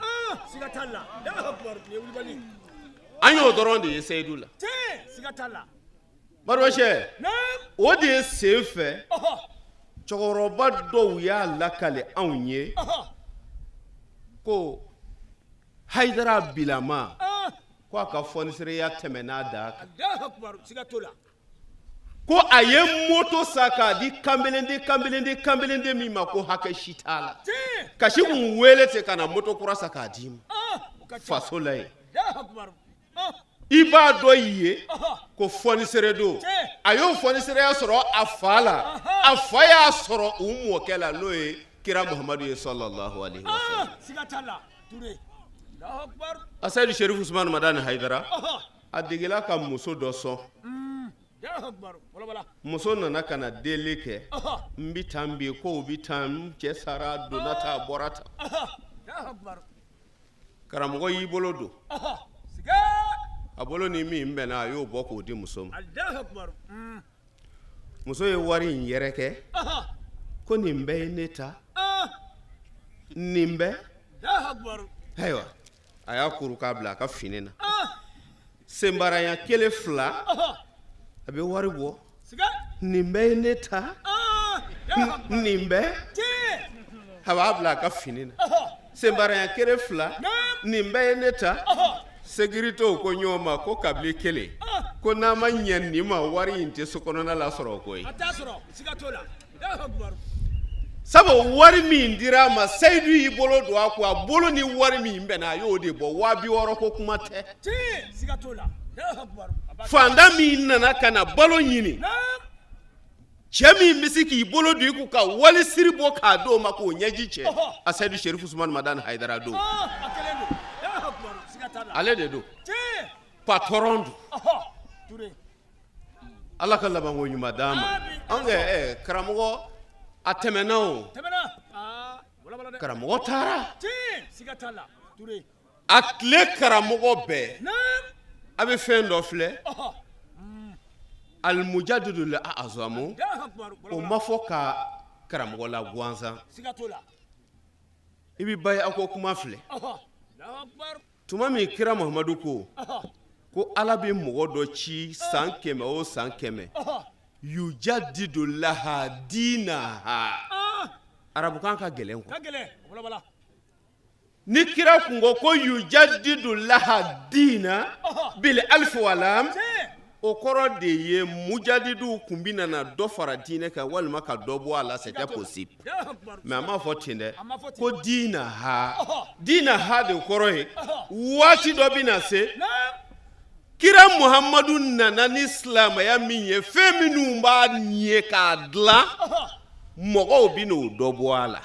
An y'o dɔrɔn de ye Seyidu la. Balimacɛ, o de ye sen fɛ cɛkɔrɔba dɔw y'a lakale anw ye ko Hayidara bilama ko a ka fɔnisereya tɛmɛna dan kan, ko a ye moto san k'a di kanbelende kanbelende kanbelende min ma, ko hakɛ si t'a la, ka sin k'u wele ten ka na moto kura san k'a d'i ma faso la yen. I b'a dɔn i ye ko fɔnisere don. A y'o fɔnisereya sɔrɔ a fa la, a fa y'a sɔrɔ u mɔkɛ la, n'o ye kira Muhamadu ye sallallahu alaihi wasallam. Aseyidi Serifu Usumani Madani Hayidara, a degela ka muso dɔ sɔn. Muso nana ka na deli kɛ, n bɛ tan bi, ko bɛ tan, n cɛ sara, a donna tan, a bɔra tan. Karamɔgɔ y'i bolo don a bolo ni min bɛnna, a y'o bɔ k'o di muso ma. Muso ye wari in yɛrɛkɛ, ko nin bɛɛ ye ne ta, nin bɛɛ. Ayiwa, a y'a kuru k'a bila a ka fini na, senbaranya kelen fila, a bɛ wari bɔ, nin bɛɛ ye ne ta, nin bɛɛ. A b'a bila a ka fini na, senbaranya kelen fila, nin bɛɛ ye ne ta. Sécuritéw ko ɲɔgɔn ma ko kabili kelen ko n'a ma ɲɛ nin ma, wari in tɛ so kɔnɔna lasɔrɔ koyi. Sabu wari min dira a ma, Seyidu y'i bolo don a kun, a bolo ni wari min bɛnna, a y'o de bɔ. 60 000 ko kuma tɛ. Fantan min nana ka na balo ɲini, cɛ min bɛ se k'i bolo don i kun ka wali siri bɔ k'a d'o ma k'o ɲɛji cɛ, Aseyidi Serifu Usumani Madani Hayidara don, ale de don, patron don. Ala ka labanko ɲuman d'an ma. An kɛ karamɔgɔ a tɛmɛna, o karamɔgɔ taara, a tile karamɔgɔ bɛɛ a bɛ fɛn dɔ filɛ, alimujadidul azamu, o ma fɔ ka karamɔgɔ la gansan. I bɛ baya ko kuma filɛ, tuma min kira Muhamadu ko ko Ala bɛ mɔgɔ dɔ ci san 100 o san 100, yujadidu laha dinaha, arabukan ka gɛlɛn quoi. Ni kira kun ko ko yujadidu laha dina bil alif wa lam, o kɔrɔ de ye mujadidu kun bɛ na dɔ fara diinɛ kan walima ka dɔ bɔ a la, c'était possible, mais a m'a fɔ ten dɛ, ko dinaha. Dinaha de kɔrɔ ye waati dɔ bɛ na se, kira Muhamadu nana ni silamɛya min ye, fɛn minnu b'a ɲɛ k'a dilan, mɔgɔw bɛ n'o dɔ bɔ a la.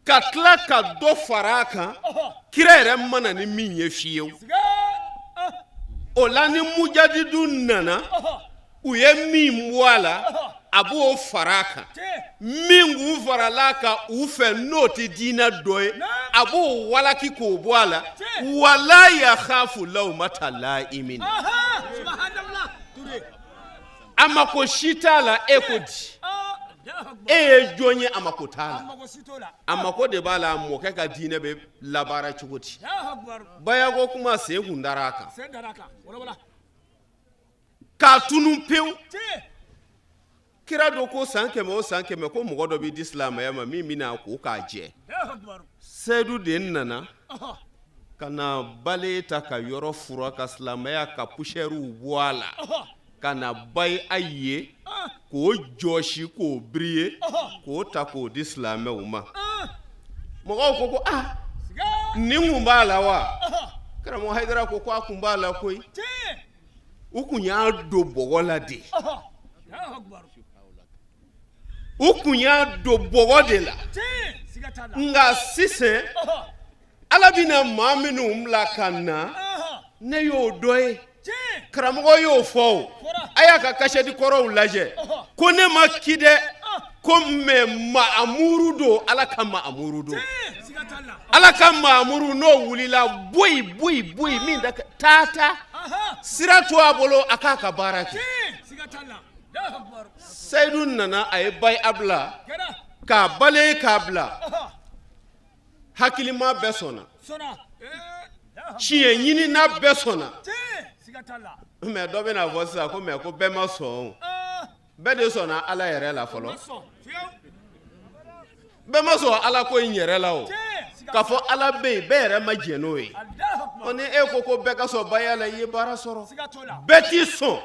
Ka tila ka dɔ fara a kan, kira yɛrɛ ma na ni min ye fiyewu. O la ni mujadidu nana, u ye min bɔ a la, a b'o fara a kan. Min kun farala a kan u fɛ, n'o tɛ diinɛ dɔ ye, a b'o walaki k'o bɔ a la. Wala yakhafu lawmata laimin, a mako si t'a la. E ko di, e ye jɔn ye? A mako t'a la. A mako de b'a la a mɔkɛ ka diinɛ bɛ labaara cogo di. Bayako kuma sen kun dara a kan k'a tunun pewu. Kira don ko san 100 o san 100, ko mɔgɔ dɔ bɛ di silamɛya ma min bɛna ko k'a jɛ. Seyidu de nana ka na bale ta ka yɔrɔ furan ka silamɛya ka pusɛriw bɔ a la, ka na bayi a ye k'o jɔsi, k'o biriye, k'o ta k'o di silamɛw ma. Mɔgɔw ko ko aa, nin kun b'a la wa? Karamɔgɔ Hayidara ko ko a kun b'a la koyi, u kun y'a don bɔgɔ la de, u kun y'a don bɔgɔ de la. Nka sisan Ala bɛna maa minnu bila ka na, ne y'o dɔ ye. Karamɔgɔ y'o fɔ o, a y'a ka kasɛti kɔrɔw lajɛ, ko ne ma ki dɛ, ko mɛ maamuru don, Ala ka maamuru don. Ala ka maamuru n'o wulila, boyi boyi boyi, min da taa taa sira to a bolo, a k'a ka baara kɛ. Seyidu nana, a ye bayi a bila k'a bale k'a bila. Hakilima bɛɛ sɔnna, tiɲɛ ɲinina bɛɛ sɔnna. Mɛ dɔ bɛna fɔ sisan ko mɛ ko bɛɛ ma sɔn. Bɛɛ de sɔnna Ala yɛrɛ la fɔlɔ, bɛɛ ma sɔn Ala ko in yɛrɛ la. O k'a fɔ Ala bɛ yen, bɛɛ yɛrɛ ma jɛn n'o ye. Ɔ ni e ko ko bɛɛ ka sɔn baya la, i ye baara sɔrɔ. Bɛɛ t'i sɔn,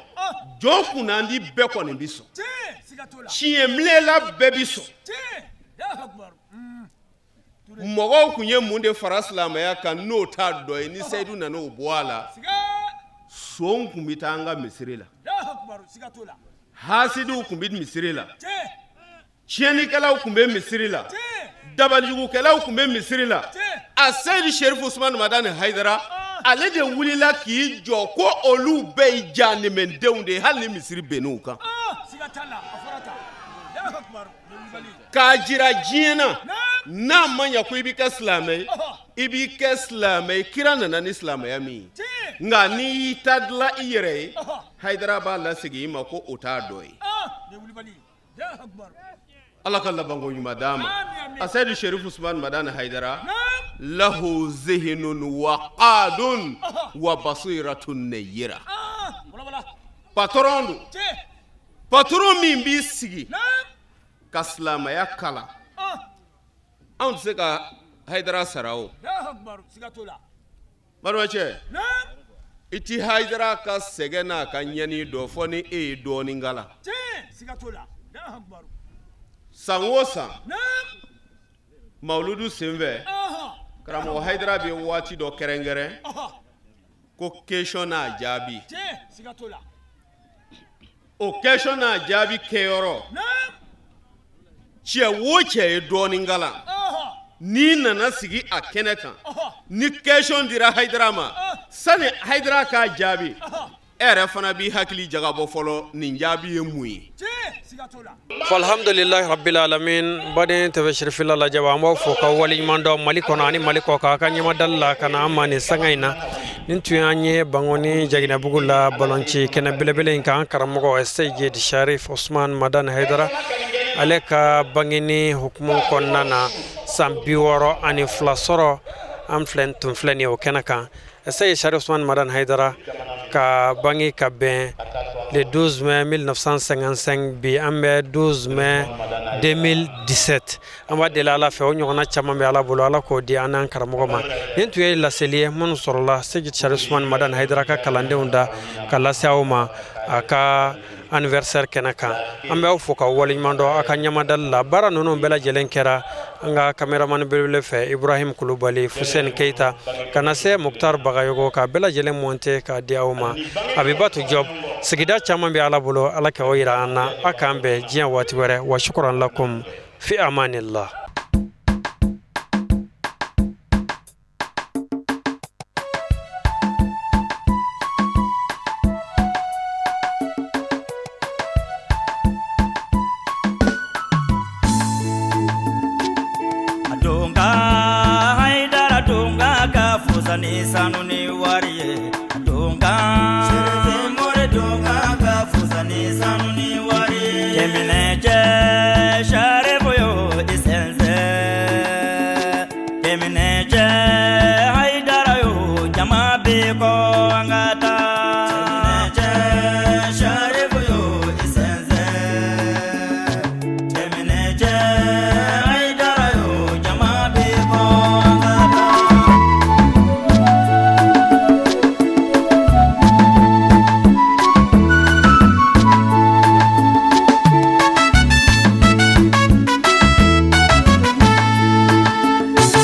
jɔn kunnandi bɛɛ kɔni bɛ sɔn, tiɲɛ milela bɛɛ bɛ sɔn. Mɔgɔw tun ye mun de fara silamɛya kan n'o t'a dɔ ye? Ni Seyidu nana o bɔ a la, son tun bɛ taa an ka misiri la, hasidiw tun bɛ misiri la, tiɲɛnikɛlaw tun bɛ misiri la, dabalijugukɛlaw tun bɛ misiri la. A Seyidu Serifu Usumani Madani Hayidara, ale de wulila k'i jɔ ko olu bɛɛ ye jahanɛmɛdenw de ye, hali ni misiri benn'u kan, k'a jira diɲɛ na. N'a ma ɲɛ ko i b'i kɛ silamɛ ye, i b'i kɛ silamɛ ye kira nana ni silamɛya min ye. Nka n'i y'i ta dilan i yɛrɛ ye, Hayidara b'a lasegin i ma ko o t'a dɔ ye. Ala ka labanko ɲuman d'an ma. A Seyidu Serifu Usumani Madani Hayidara, lahu zihinun waqadun wa basiratun nayira. Patɔrɔn don, patɔrɔn min b'i sigi ka silamɛya kalan. Anw tɛ se ka Hayidara sara o. Balimacɛ, i ti Hayidara ka sɛgɛn n'a ka ɲɛni dɔn fɔ ni e ye dɔɔnin kalan. San o san mawuludu senfɛ, karamɔgɔ Hayidara bɛ waati dɔ kɛrɛnkɛrɛn ko question n'a jaabi. O question n'a jaabi kɛyɔrɔ, cɛ o cɛ ye dɔɔnin kalan, n'i nana sigi a kɛnɛ kan, ni question dira Hayidara ma, sani Hayidara k'a jaabi, e yɛrɛ fana b'i hakili jagabɔ fɔlɔ, nin jaabi ye mun ye? Alhamdulilahi rabbil alamin. Baden TV Sirifila lajɛbaa, an b'aw fo ka waleɲuman dɔn Mali kɔnɔ ani Mali kɔ kan, a ka ɲɛmadali la ka na an ma nin sanga in na. Nin tun y'an ye Bankoni Jaginɛbugu la, balonci kɛnɛ belebele in kan, karamɔgɔ Seyid Sharif Usman Madani Hayidara, ale ka bangeni hukumu kɔnɔna na, san 62 sɔrɔ an filɛ tun filɛ nin ye o kɛnɛ kan. Seyid Sharif Usman Madani Hayidara ka bange ka bɛn le 12 mai 1955, bi an bɛ 12 mai 2017. An b'a deli Ala fɛ, o ɲɔgɔnna caman bɛ Ala bolo, Ala k'o di an n'an karamɔgɔ ma. Nin tun ye laseli ye minnu sɔrɔla Seyid Sharif Usman Madani Hayidara ka kalandenw da ka lase aw ma a ka anniversaire kɛnɛ kan. An bɛ aw fo ka waleɲuman dɔn aw ka ɲɛmadali la. Baara ninnu bɛɛ lajɛlen kɛra an ka caméraman belebele fɛ, Ibrahim Kulubali, Fuseni Keyita, ka na se Muktar Bagayogo ka bɛɛ lajɛlen monter k'a di aw ma. Abibatu Job, sigida caman bɛ Ala bolo, Ala ka o yira an na. A k'an bɛn diɲɛ waati wɛrɛ. Wa shukran lakum, fi amanillah. minɛ cɛ.